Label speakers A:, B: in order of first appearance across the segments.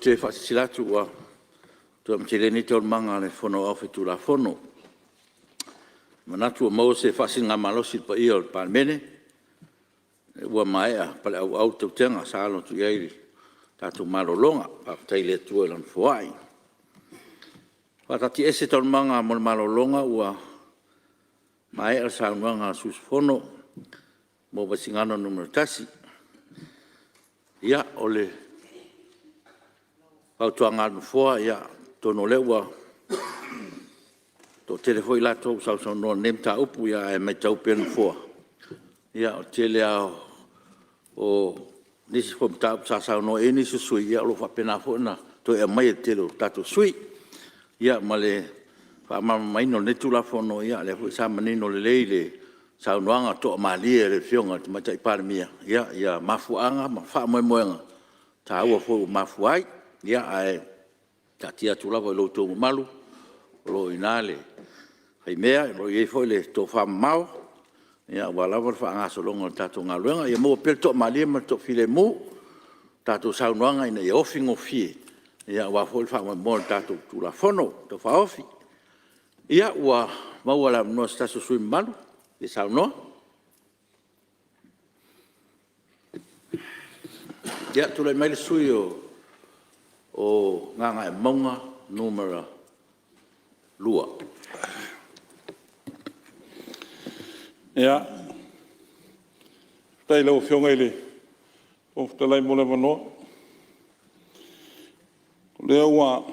A: te faasilasila atu ua toe amatalia nei Taualumaga a le Fono Aoao Faitulafono. E manatu ua maua se faasiligamalosi i le paia o le Palemene ua maea paleauau le tautega sa alo atu i ai le tatou malologa. Faafetai i le Atua i Lana foai. E faataatiaese Taualumaga mo le malologa ua maea le saunoaga a le sui usufono mo Vaisigano 1. Ia, o le fautuaga a le Nofoa, atonu o lea ua toatele foi i latou ua sausaunoa i lenei mataupu, ae matau pea e le Nofoa, o le tele lava o nisi foi mataupu sa saunoa i ai nisi o sui usufono, o lo o faapena foi ona toe aumai e le tele o tatou sui usufono. Ia ma le faamalamalamaina o lenei Tulafono, o lea foi sa manino lelei i le saunoaga toamalie a le Afioga i le Tamaitai Palemia mafuaaga ma faamoemoega taua foi ua mafua ai. Ae taatia atu lava i lo outou mamalu o lo o i ina le faimea, o lo o i ai foi le tofamamao aua lava le faagasologa o le tatou galuega. Ia maua pea le toamalie ma le toafilemu i tatou saunoaga ina ia ofi gofie aua foi le faamoemoe o le tatou Tulafono Tau Faaofi. Ia, ua maua le avanoa o se tasi o sui usufono mamalu e fia saunoa. Ia, tulai mai le sui usufono mo Gagaemauga 2.
B: Faafetai i lau Afioga i le Fofoga Fetalai mo le avanoa. O lea ua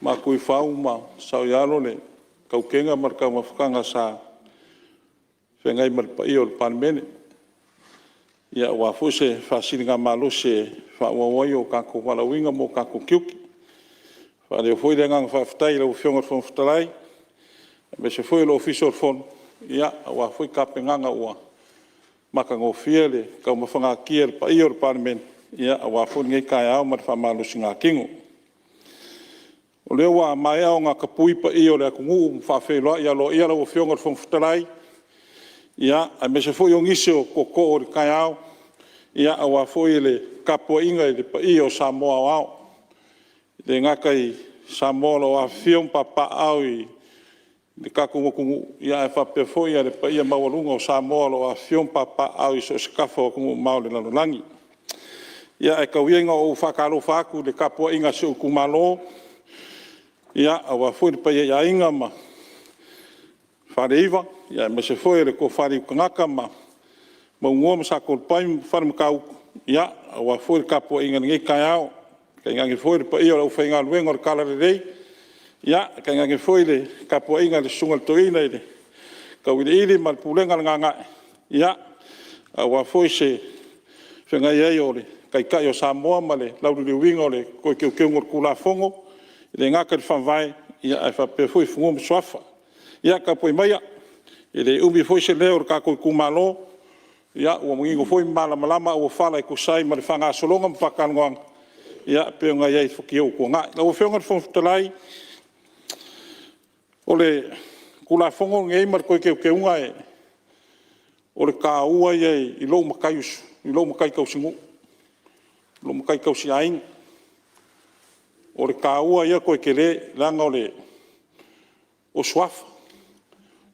B: matu i fau ma saoialo le tautega ma le taumafataga sa feagai ma le paia o le Palemene, aua foi se faasiligamalosi e faaauau ai o tatou valaauina ma o tatou tiute. E faaalia foi le agaga faafetai i lau Afioga i le Fofoga Fetalai aemaise foi o le Ofisa o le Fono aua foi tapenaga ua matagofie le taumafagania o le paia o le Palemene aua foi lenei taeao ma le faamalosigatino. O lea ua maea ona tapui paia o le atunuu ma faafeiloai aloaia lau Afioga i le Fofoga Fetalai, aemaise foi o nisi o tootoo o le taeao aua foi le tapuaiga i le paia o Samoa aoao. E le gata i Samoa o lo o afifio ma papaaao i le tatou atunuu, ae faapea foi le paia maualuga o Samoa o lo o afifio ma papaaao i so o se tafa o atunuu mamao o le lalolagi. Ia ae tau ia ina ou faatalofa atu i le tapuaiga a si ou itumalo, aua foi le paia i Aiga ma Faleiva, aemaise foi o le Tofa i Autagata ma Mauga ma Satoalepai ma Falematautu, aua foi le tapuaiga i lenei taeao. Tainane foi le paia o le aufaigaluega o le Talalelei, tainane foi le tapuaiga i le Susuga i le Toeaina i le Tauiliili ma le Pulega a le Gaga'e, aua foi le feagai ai o le Taitai o Samoa ma le lauliliuina o le Toe Teuteuga o le Tulafono, e le gata i le Faavae, ae faapea foi Fanua ma Suafa. Ia tapuai maia, e le umi foi se leo o le tatou itumalo, ua manino foi ma malamalama auofala e tusa ai ma le faagasologa ma faatalanoaga e pei ona i ai i futia ua tuanai. Lau Afioga i le Fofoga Fetalai, o le Tulafono lenei ma le Toe Teuteuga o le taua ia i lou matai tausinuu, lou matai tausiaiga. O le taua ia toe tele leaga o suafa,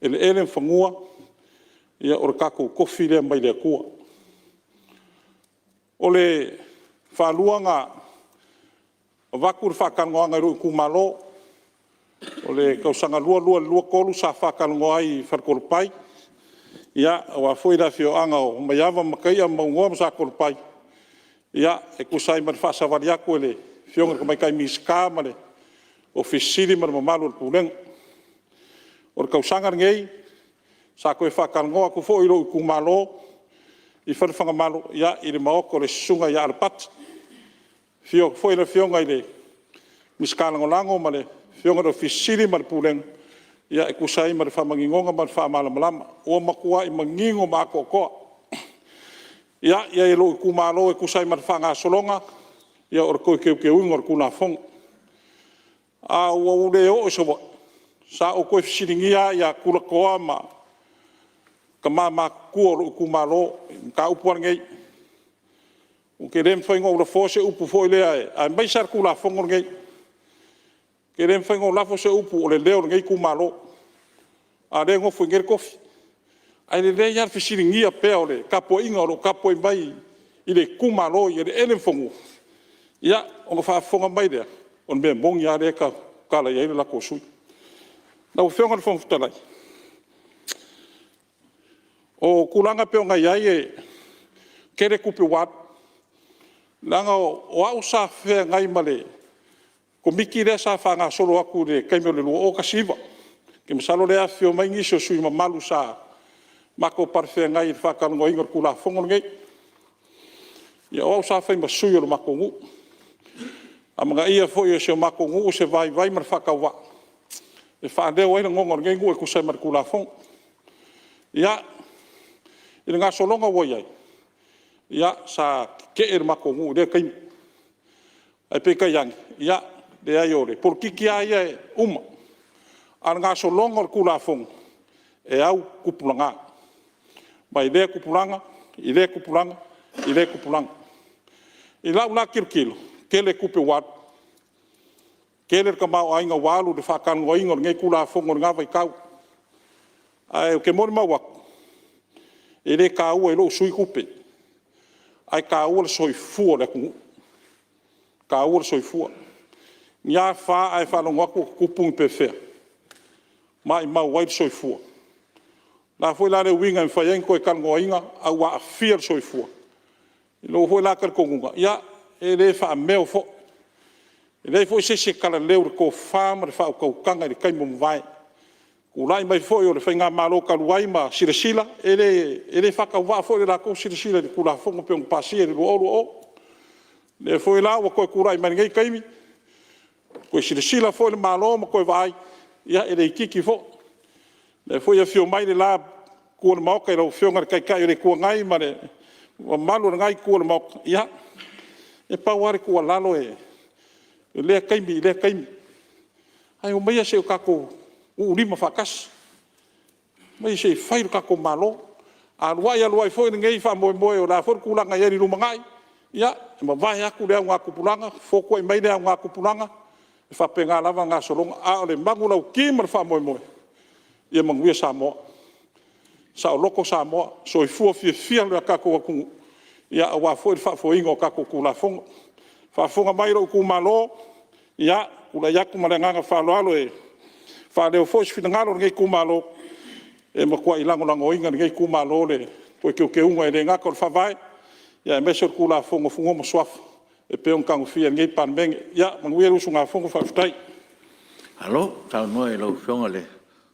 B: eleele ma fanua, o le tatou tofi lea mai le Atua. O le faalua ona avatu le faatalanoaga i lou itumalo, o le tausaga 2022/2023 sa faatalanoa ai i Faletoalepai aua foi le afioaga o Maiava ma Mataia ma Mauga ma Satoalepai e tusa ai ma le faasavali atu e le Afioga i le Tamaitai Minisita ma le Ofisa Sili o Pulega ma le mamalu o le Pulega. O le tausaga lenei sa toe faatalanoa atu foi i lou itumalo i Fagamalo i le maota o le Susuga ia Alapati, afio atu foi le Afioga i le Minisita Lagolago ma le Afioga i le Ofisa Sili ma le Pulega e tusa ai ma le faamaninoga ma le faamalamalamaga. Ua matuai manino ma atoatoa. I ai i lou itumalo e tusa ai ma le faagasologa o le Toe Teuteuina o le Tulafono. Ae ua ou le oo i Savaii, sa ou toe fesiligia lava tulatoa ma tama matutua o lou itumalo i le mataupu lava lenei. Ou te le mafai ona ou lafoa se upu foi lea aemaise lava le Tulafono lenei. E le mafai ona ou lafo se upu o le leo o lenei itumalo, a o lea e nofo i inei le tofi. Ae lelei lava le fesiligia pea o le tapuaiga o lo o tapuai mai i le itumalo i eleele ma fanua, ia ona faafofoga mai lea, o le mea moni lava lea e tautala i ai le latou sui usufono. Lau Afioga i le Fofoga Fetalai, o tulaga e pei ona i ai e tele tupe ua alu, leaga o au sa feagai ma le Komiti lea sa faagasolo atu i le taimi o le 2019. Ou te masalo o lea e afifio mai nisi o sui usufono mamalu sa matou palefeagai i le faatalanoaina o le Tulafono lenei. Ia o au sa fai ma sui o le matou nuu. Amanaia foi e si o matou nuu se vaivai ma le faatauvaa e faaleo ai lagona o lenei nuu e tusa ai ma le Tulafono. Ia, i le gasologa ua i ai, ia sa tetee le matou nuu i lea taimi, ae peitai ane, ia, leai o le polokiki lava ia e uma, a o le gasologa o le Tulafono, e au tupulaga, mai lea tupulaga i lea tupulaga i lea tupulaga. I lau la tilotilo, tele tupe ua alu, tele le tamaoaiga ua alu i le faatalanoaina o lenei Tulafono i lena vaitau. Ae ou te molimau atu, e le taua i lou sui usufono tupe, ae taua le soifua o le atunuu, e taua le soifua. Ni a fa ae faalogo atu ua tutupu ni pefea, maumau ai le soifua. O le a foi la le uiga e mafai ai ona toe talanoaina ae ua aafia le soifua? I lou foi la talitonuga, ia, e le faameo foi. E leai foi se isi e talaleu i le tofa ma le faautautaga i le taimi ua mavae. Tulai mai foi o le faigamalo talu ai ma silasila, e le faatauvaa foi le latou silasila i le Tulafono pei ona pasia i le 2020. O lea foi la ua toe tulai mai lenei taimi, toe silasila foi le Malo ma toe vaai, ia e le itiiti foi. O lea foi e afio mai le la Itu o le Maota i lau Afioga i le Taitai o le Itu Agai ma le mamalu o lena Itu o le Maota, ia, e pau lava le tuualalo i lea taimi i lea taimi, ae omaia se i o tatou uulima faatasi, omaia se i fai le tatou Malo. A alu ai alu ai foi lenei faamoemoe o le a foi le tulaga e i ai i le lumanai, ia, e mavae atu lea augatupulaga, fotuai mai lea augatupulaga, e faapena lava gasologa. A o le manulauti ma le faamoemoe, ia manuia Samoa, saoloto Samoa, soifua fiafia lo tatou atunuu aua foi le faafoeina o tatou Tulafono. Faafofoga mai lou itumalo, ia, tulai atu ma le agaga faaaloalo e faaleo foi se finagalo o lenei itumalo, e matuai lagolagoina e lenei itumalo le toe teuteuga e le gata o le Faavae, aemaise o le Tulafono o Fanua ma Suafa e pei ona tagofia e lenei Palemene. Ia manuia le usugafono. Faafetai. Malo saunoa i lau Afioga i le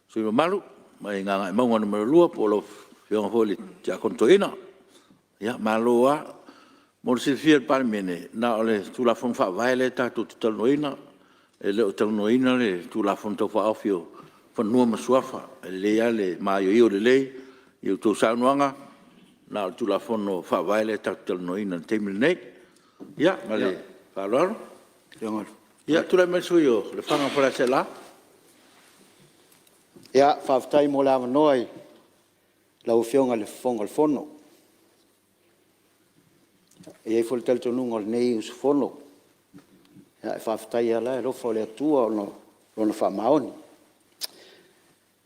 B: sui usufono mamalu mai Gagaemauga 2 po o lau Afioga foi i le Tiakono Toeaina. Ia malo lava. Mo le silafia e le Palemene, na o le Tulafono Faavae lea tatou te talanoaina, e le o talanoaina le Tulafono Tau Faaofi o Fanua ma Suafa. E lelei lava le maioio lelei i a outou saunoaga, na o le Tulafono Faavae lea tatou te talanoaina i le taimi lenei. Ia ma le faaaloalo. Ia, tulai mai le sui usufono mo Lefaga ma Faleaseela. Ia, faafetai mo le avanoa i lau Afioga i le Fofoga o le Fono. E i ai foi le talitonuga o lenei usufono, e faafetai lava i le alofa o le Atua ona o Lona faamaoni.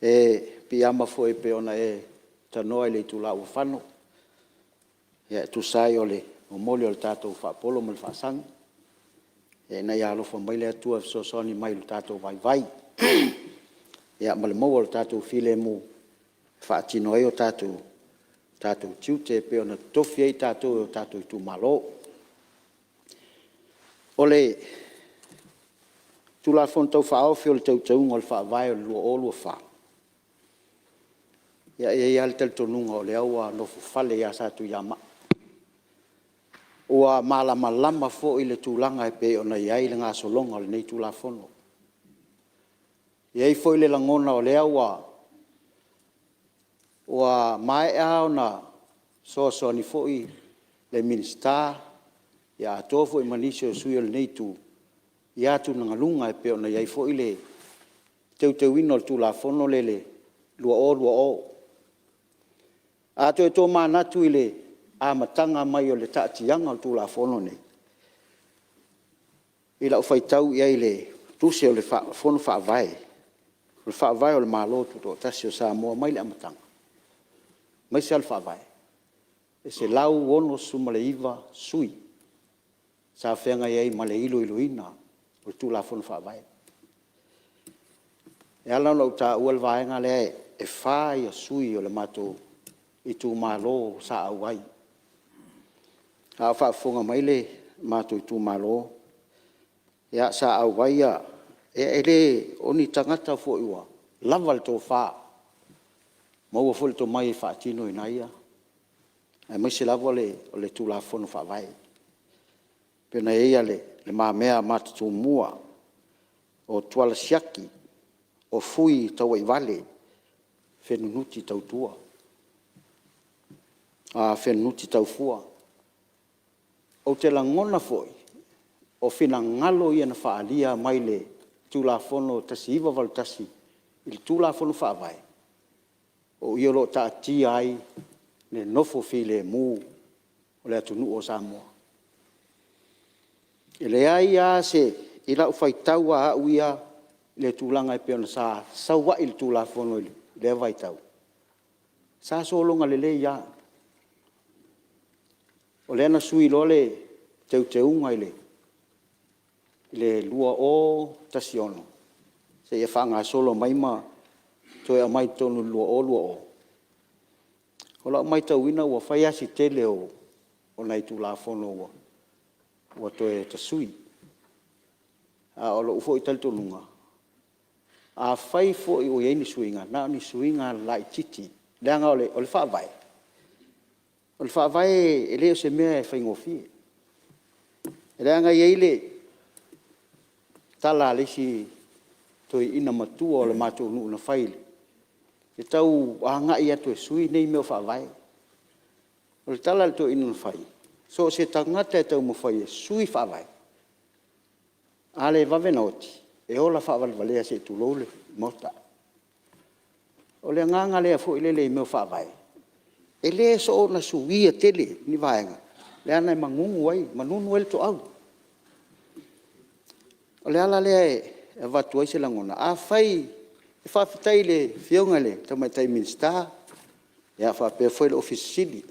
B: E piiama foi pei ona e tanoa i le itula ua fano e tusa ai o le momoli o le tatou faapolo ma le faasagi, ina ia alofa mai le Atua e fesoasoani mai i lo tatou vaivai ma le maua o le tatou filemu e faatino ai o tatou tiute e pei ona totofi ai tatou e o tatou itumalo. O le Tulafono Tau Faaofi o Teuteuga o le Faavae 2024, ia e i ai lava le talitonuga o lea ua nofofale ia Satuiamaa, ua malamalama foi i le tulaga e pei ona i ai le gasologa o lenei Tulafono. E i ai foi le lagona o lea ua maea ona fesoasoani foi le Minisita atoa foi ma nisi o sui usufono o lenei itu i atugaluga e pei ona i ai foi le teuteuina o le Tulafono lea i le 2020. A toe tomanatu i le
C: amataga mai o le taatiaga o le Tulafono lenei, i lau faitau i ai i le Tusi o le Fono Faavae, o le Faavae o le Malo Tutoatasi o Samoa mai le amataga, aemaise lava le Faavae, e 169 sui usufono sa feagai ai ma le iloiloina o le Tulafono Faavae. E ala ona ou taua le vaega lea, e 4 sui usufono o le matou itumalo sa auai, a o faafofoga mai le matou itumalo, ia sa auai, e le o ni tagata foi ua lava le tofa, maua foi le tomai e faatinoina ai aemaise lava o le Tulafono Faavae. E pei ona i ai Le Mamea Tumua, o Tuala Siaki, o Fui Tauaivale, Fenunuti Taufua. Ou te lagona foi, o finagalo ia na faaalia mai le Tulafono 1981 i le Tulafono Faavae, o i o lo o taatia ai le nofo filemu o le atunuu o Samoa. E leai lava se… i lau faitau lava au ia i le tulaga e pei ona sa sau ai le Tulafono i lea vaitau, sa sologa lelei lava. O lea na sui loa le teuteuga i le 2016 seia faagasolo mai ma toe aumai i totonu i le 2020. O lau matauina ua fai lava si tele o nai Tulafono ua toe tasui. A o lou foi talitonuga, afai foi ua i ai ni suiga, na o ni suiga laitiiti, leaga o le Faavae, o le Faavae e le o se mea e faigofie. Leaga e i ai le tala a le isi toeaina matua o le matou nuu na fai e tau agai atu e sui nei mea o Faavae. O le tala a le toeaina na fai, so o se tagata e taumafai e sui le Faavae, a le vave ona oti, e ola faavalevalea se i tulou le Maota. O le agaga lea foi lele i mea o Faavae, e le soona suia tele ni vaega, leaga e manunu ai le toau. O le ala lea e avatu ai se lagona, afai… Faafetai i le Afioga i le Tamaitai Minisita faapea foi le Ofisa Sili o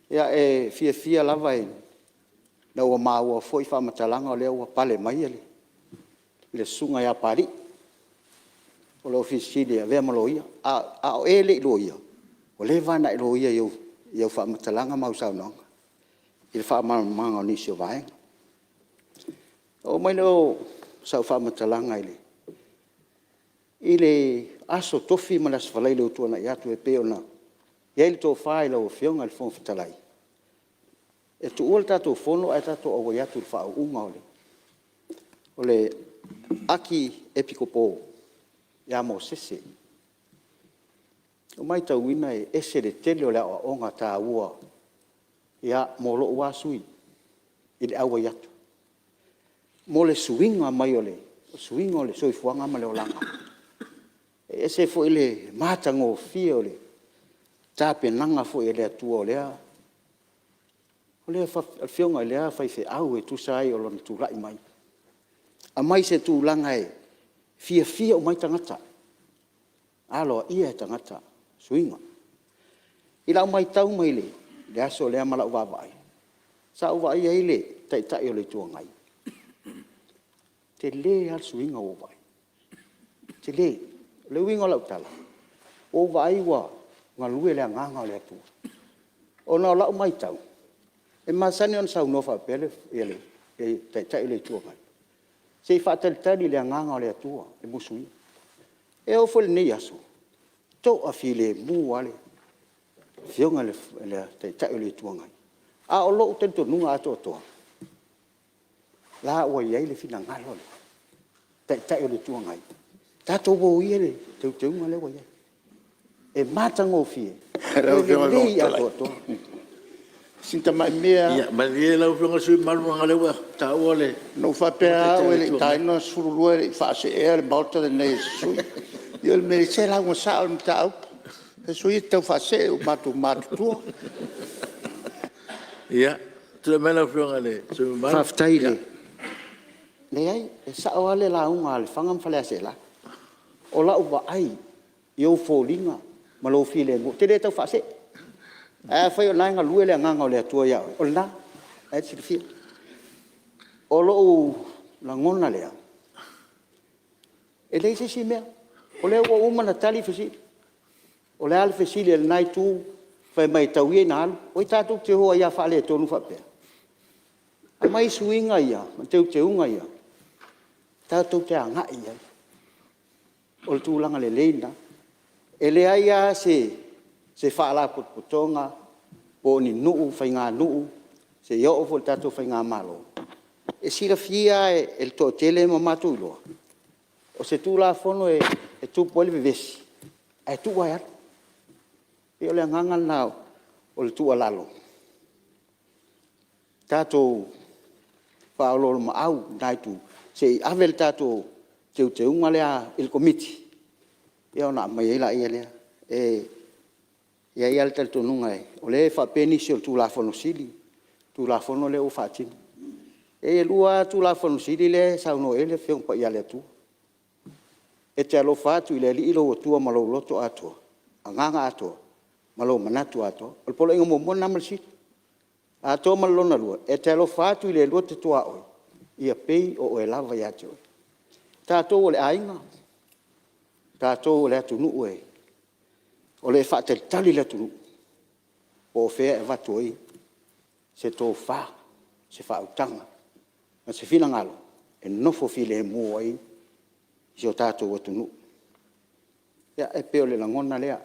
C: Pulega. E fiafia lava ina ua maua foi faamatalaga o lea ua pale mai le Susuga ia Papalii o le Ofisa Sili o Pulega e avea ma Loia. A o e le i loia, ua leva ona e loia i au faamatalaga ma au saunoaga i le faamalamalamaga o nisi o vaega. Ona oo mai lea o sau faamatalaga i le Aso Tofi ma le Aso Faraile ua tuanai atu e pei ona i ai le tofa i lau Afioga i le Fofoga Fetalai e tuua le tatou Fono ae tatou auai atu i le faauuga o le Akiepikopo ia Mosese. Ua matauina e ese le tele o le aoaoga taua mo lou lava sui usufono i le auai atu, mo le suiga mai o le suiga o le soifuaga ma le olaga. E ese foi le matagofie o le tapenaga foi a le Atua o lea afioga i lea faifeau e tusa ai o lona tulai mai, aumai se tulaga e fiafia uma ai tagata, aloaia tagata suiga. I lau matau mai le aso lea ma lau vaavaai, sa ou vaaia ai le Taitai o le Itu Agai, tele lava le suiga ua ou vaai i ai, tele. O le uiga o lau tala, ua ou vaai ua galue le Agaga o le Atua. Ona o lau matau, e masani ona saunoa faapea le Taitai o le Itu Agai, se i faatalitali i le Agaga o le Atua e musuia. E oo foi i lenei aso, e toafilemu lava le Afioga i le Taitai o le Itu Agai. A o lou talitonuga atoatoa, o la ua i ai le finagalo o le Taitai o le Itu Agai, tatou o ia i le teuteuga lea ua i ai. E matagofie, e lelei atoatoa. Lau Afioga i le Fofoga Fetalai, si tamai mea lava. Ia malie lau Afioga i le sui usufono mamalu leaga o lea ua taua le
D: Na ou faapea lava au e le i taina le 12 e le i faaseea le Maota lenei e se sui usufono. Ia o le mea, se e lauga sao i le mataupu. E sui usufono ia e te tau faasee ua matou matutua.
A: Ia, tulai mai lau Afioga i le sui usufono mamalu.
C: Faafetai i le… Leai, e sao lava le lauga a Lefaga ma Faleaseela. O lau vaai i ou foliga ma lou filemu, ou te le tau faasee. Ae afai o lena e galue le Agaga o le Atua ia oe, o lena, o lena e te silafia. O lou lagona lea, e leai se isi mea, o lea ua uma ona tali fesili. O le a le fesili a lena itu fai mai tau ia ina alu. Oi tatou te o ai lava faaletonu faapea? Aumai suiga ia ma teuteuga ia tatou te agai i ai. O le tulaga lelei lena. E leai lava se Faalapotopotoga po o ni nuu, faiganuu seia oo foi i le tatou faigamalo, e silafia lava e le toatele ma matou iloa, o se Tulafono e tupu ai le vevesi ae tuu lava e alu. E pei o le agaga lena o le tuualalo, tatou faaoloolomaau i lena itu se i ave le tatou teuteuga lea i le Komiti ona aumai ai lea. E i ai lava le talitonuga o lea e faapea nisi o le Tulafono Sili le Tulafono lea ua faatino. E lua lava Tulafono Sili lea e saunoa i ai le Afioga Paia a le Atua, e te alofa atu i le Alii lou Atua ma lou loto atoa, agaga atoa ma lou manatu atoa. O le poloaiga muamua lena ma le sili. Atoa ma le lona lua, e te alofa atu i le lua te tuaoi ia pei o oe lava ia te oe. O tatou o le aiga, o tatou o le atunuu o lo o faatalitali le atunuu po o fea e avatu ai se tofa, se faautaga ma se finagalo e nofo filemu ai si o tatou atunuu. Ia, e pei o le lagona lea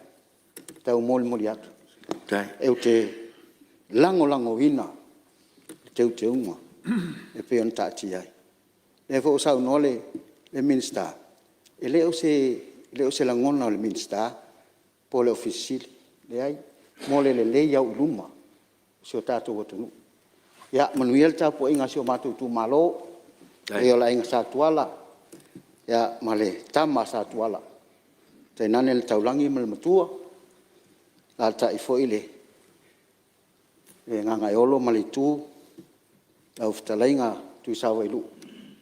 C: e taumolimoli atu, ou te lagolagoina le teuteuga e pei ona taatia ai. O lea foi ua saunoa le Minisita, e le o se lagona o le Minisita po o le Ofisa Sili o Pulega, leai, mo le lelei auiluma o si o tatou atunuu. Ia manuia le tapuaiga a si o matou itumalo, le paia o le Aiga Sa Tuala ma le Tama a Sa Tuala, tainane le Taulagi ma le Matua, alaalatai foi le Gagaeolo ma le Itu, lau Fetalaiga Tuisavailuu,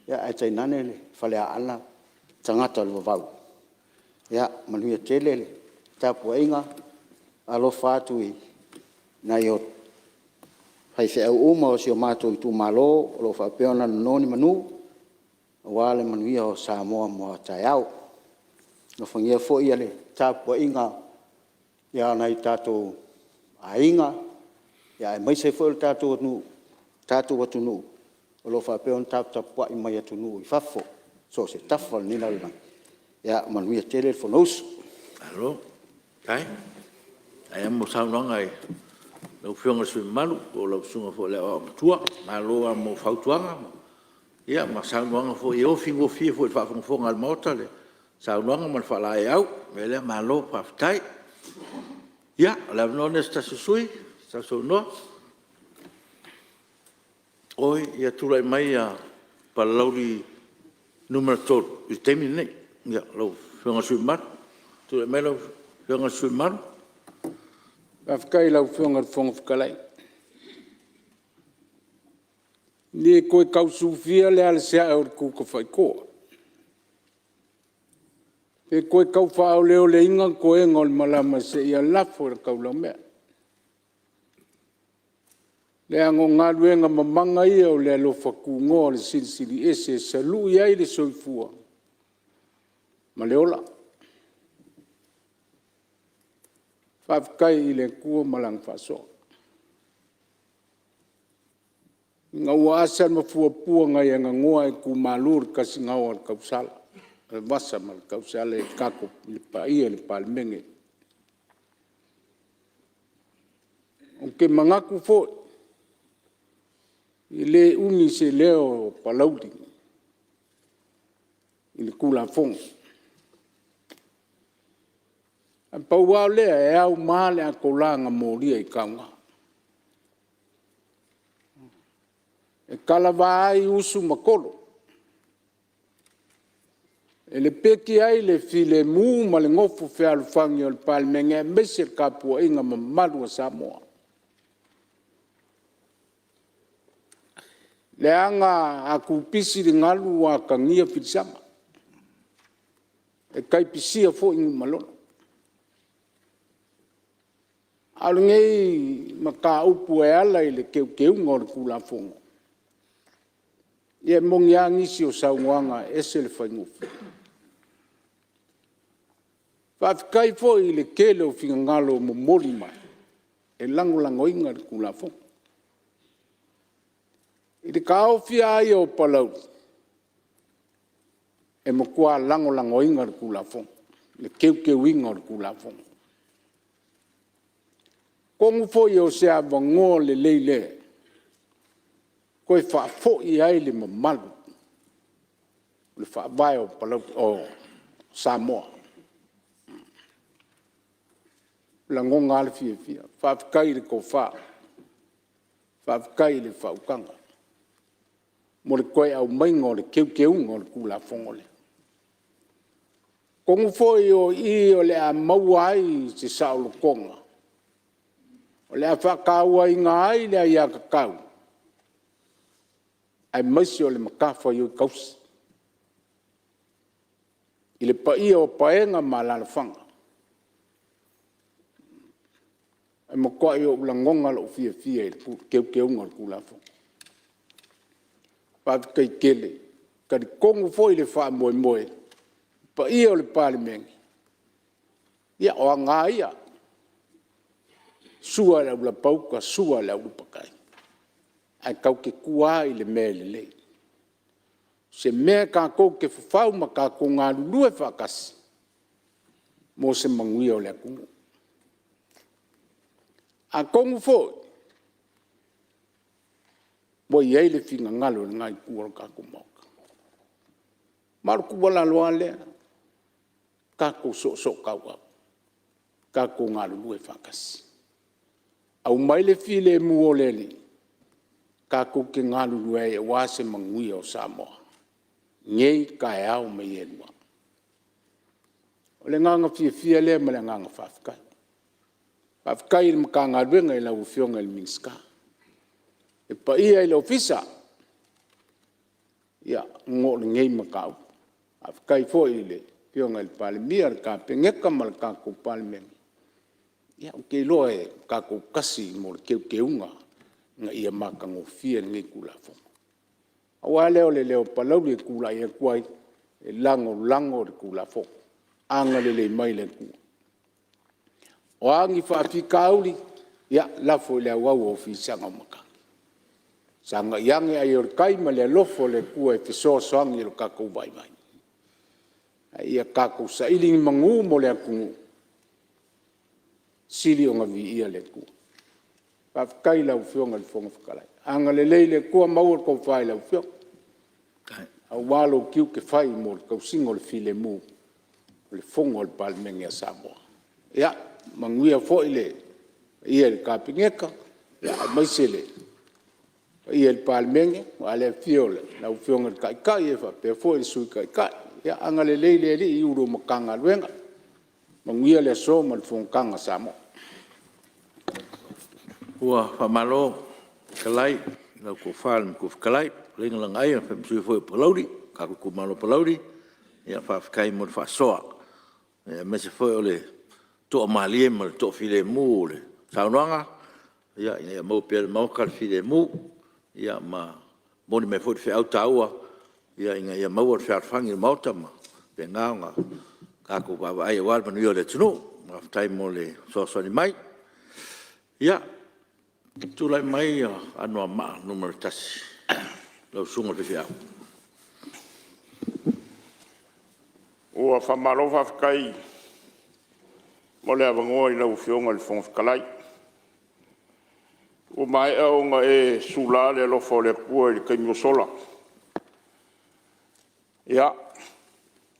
C: ae tainane le Faleaana, tagata o le vavau. Ia manuia tele le tapuaiga. Alofa atu i nai faifeau uma o si o matou itumalo o lo o faapea ona nono ni manu aua le manuia o Samoa mo a taeao. Alofagia foi le tapuaiga a nai o tatou aiga, aemaise foi o le tatou atunuu o lo o faapea ona taputapuai mai atunuu i fafo i so o se tafa o lenei lalolagi. Ia manuia tele le Fonousu.
A: Malo faafetai. Faafetai lava mo saunoaga i lau Afioga i le sui usufono mamalu po o lau Susuga foi i le Aoao Matua. Malo lava mo fautuaga ma saunoaga foi e ofi gofie foi i le faafogafoga a le Maota le saunoaga ma le faalaeiau. O le mea lea malo faafetai. Ia o le avanoa lenei o se tasi o sui usufono e sausaunoa. Oi, ia tulai mai Palauli 3 i le taimi lenei. Lau Afioga i le sui usufono mamalu. Tulai mai lau Afioga i le sui usufono mamalu.
E: Faafetai i lau Afioga i le Fofoga Fetalai. E le toe tau sufia le alasiae o le tutafaitoa, pe toe tau faaoleoleina toega o le malama seia lafo i le taulaumea. Leaga o galuega mamana ia o le alofa tunoa o le Silisili Ese e salui ai le soifua ma le ola. Faafetai i le Atua ma Lana faasoa, ina ua asa le mafuapua nai aganoa ae tumalu le tasigaoa o le tausala, o le vasa ma le tausala i le paia i le Palemene. Ou te manatu foi, e le umi se leo o Palauli i le Tulafono. Ae pau lava lea, e auma le atola na molia i tauga, e talava ai usu ma tolo, e lepeti ai le filemu ma le nofo fealofani o le Palemene aemaise le tapuaiga mamalu a Samoa. Leaga a tupisi le galu ua atagia filisaga, e tai pisia foi Niumalolo. A o lenei mataupu e ala i le Teuteuga o le Tulafono, ia e moni lava nisi o saunoaga e ese le faigofie. Faafetai foi i le tele o finagalo momoli mai e lagolagoina le Tulafono. I le taofi lava ia o Palauli, e matua lagolagoina le Tulafono, le Teuteuina o le Tulafono. Atonu foi o se avanoa lelei lea e toe faafoi ai le mamalu o le Faavae o Samoa. E lagona lava le fiafia, faafetai i le tofa, faafetai i le faautaga mo le toe aumaiga o le Teuteuga o le Tulafono lea. Atonu foi o i o le a maua ai se saolotoga, o le a faatauaina ai le aiatatau aemaise o le matafaioi tausi i le paia o paega ma alaalafaga. E matuai ou lagona lou fiafia i le Teuteuga o le Tulafono. Faafetai tele. E talitonu foi le faamoemoe, le paia o le Palemene, ia o aga lava ia, sua e le aulapauta sua e le aulupatai, ae tatou te tua lava i le mea e lelei. O se mea tatou te fafau ma tatou galulue faatasi mo se manuia o le atunuu. Atonu foi ua i ai le finagalo o lena Itu o le tatou Maota, ma o le tuualalo lava lea, tatou soosootauau, tatou galulue faatasi, aumai le filemu o le Alii tatou te galulue ai aua se manuia o Samoa nei, taeao ma e lua. O le agaga fiafia lea ma le agaga faafetai. Faafetai i le Matagaluega i lau Afioga i le Minisita, le paia i le Ofisa ona o lenei mataupu. Faafetai foi i le Afioga i le Palemia, le Kapeneta ma le tatou Palemene, ia ou te iloa tatou te tasi mo le teuteuga ina ia matagofie lenei Tulafono. Pau lava lea o le leo o Palauli e tulai atu ai e lagolago le Tulafono. Agalelei mai le Atua. O a ni faafitauli, ia lafo i le auau o fisaga o matagi, sagai ane ai o le tai ma le alofa o le Atua e fesoasoani i lo tatou vaivai, a ia tatou saili ni manu mo le atunuu, sili ona viia le Atua. Faafetai i lau Afioga i le Fofoga Fetalai, agalelei le Atua maua le tofa i lau Afioga aua lou tiute fai mo le tausiga o le filemu o le Fono a le Palemene a Samoa. Ia manuia foi le paia i le Kapeneta aemaise le paia i le Palemene aua le afio o lau Afioga i le Taitai faapea foi le Sui Taitai. Ia agalelei le Alii i Ofisa Sili o Pulega o Matagaluega. Manuia le aso ma le fonotaga a Samoa. Ua faamalo fetalai i lau Tofa i le Matua Fetalai lau Fetalaiga Lagaaia le sui usufono foi o Palauli le tatou Itumalo Palauli, faafetai mo le faasoa aemaise foi o le toamalie ma le toafilemu o le saunoaga ina ia maua pea e le Maota le filemu ma momoli mai foi le feau taua ina ia maua le fealofani o le Maota ma faapena ona tatou vaavaai aua le manuia o le atunuu. Faafetai mo le fesoasoani mai. Ia, tulai mai Anoamaa 1 lau Susuga i le Faifeau.
F: Ua faamalo faafetai mo le avanoa i lau Afioga i le Fofoga Fetalai. Ua maea ona e sula le alofa o le Atua i le taimi ua sola. Ia,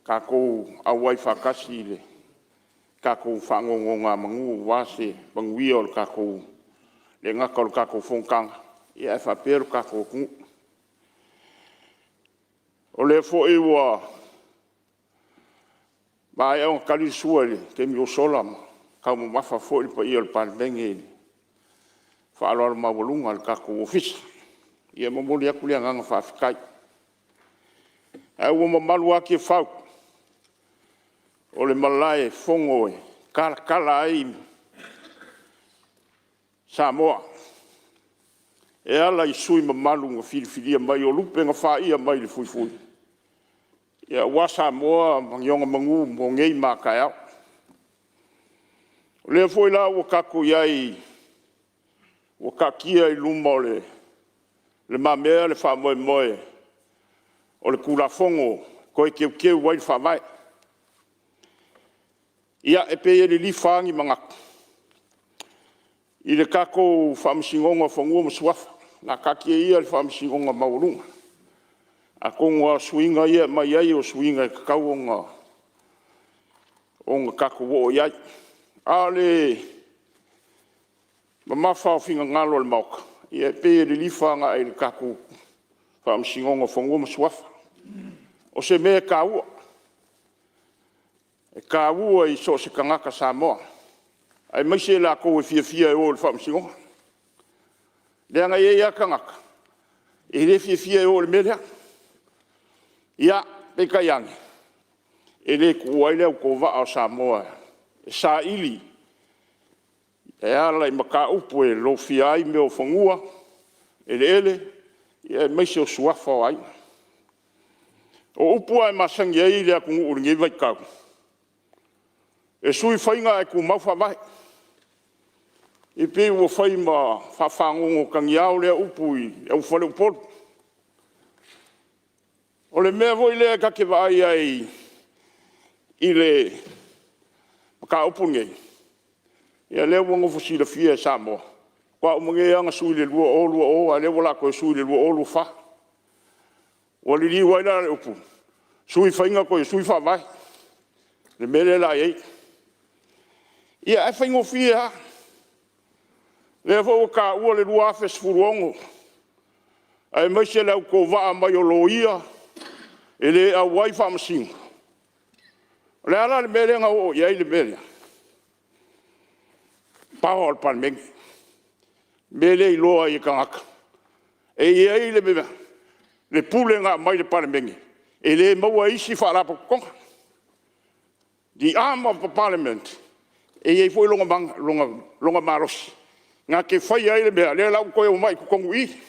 F: tatou auai faatasi i le tatou faanonogamanu aua se manuia e le gata o le tatou fonotaga ae faapea le tatou atunuu. O lea foi ua maea ona tali le sua i le taimi ua sola ma taumamafa foi le paia o le Palemene i le faaaloalo maualuga a le tatou Ofisa. Ia e momoli atu le agaga faafetai. Ae ua mamalu lava Tiafau o le malae e fono e talatala ai Samoa e ala i sui usufono mamalu na filifilia mai, o lupe na faia mai le fuifui aua Samoa ma ni ona manu mo nei ma a taeao. O lea foi la ua tatou i ai ua taatia i lumamea le faamoemoe o le Tulafono e Toe Teuteu ai le Faavae. Ia, e pei e lilifa lava ni manatu i le tatou Faamasinoga o Fanua ma Suafa. O le a taatia ia le Faamasinoga Maualuga, atonu lava o suiga ia e aumai ai o suiga e tatau ona tatou oo i ai. A o le mamafa o finagalo o le Maota, ia e pei e lilifa agai i le tatou Faamasinoga o Fanua ma Suafa. O se mea e taua, e taua i so o se tagata Samoa aemaise i latou e fiafia e o i le Faamasinoga. Leaga e i ai lava tagata e le fiafia e o i le mea lea. Ia, peitai ane, e le tuua ai le autovaa o Samoa e saili e ala i mataupu e lofia ai mea o fanua, eleele, aemaise o suafa o aiga. O upu lava e masani ai le atunuu i lenei vaitau, e sui faiga ae tumau faavae. E pei ua fai ma faafagogotagiao lea upu i le aufale Upolu. O le mea foi lea ta te vaai ai i le mataupu lenei, ia lea ua nofo silafia e Samoa, faatoa uma nei lava ona sui i le 2020 a o lea o le a toe sui i le 2024. Ua liliu ai la le upu, sui faiga toe sui faavae le mea lea o le a i ai. Ia ae faigofie lava, o lea foi ua taua le 2016 aemaise le autovaa mai o Loia e le auai Faamasino. O le a la le mea lea na oo i ai le mea lea? Power o le Palemene, le mea lea e iloa ai e tagata e i ai le pule na aumai i le Palemene e le maua e isi Faalapotopotoga. The arm of the Parliament e i ai foi lona malosi na te faia ai le mea lea la ua toe omai i totonu i i,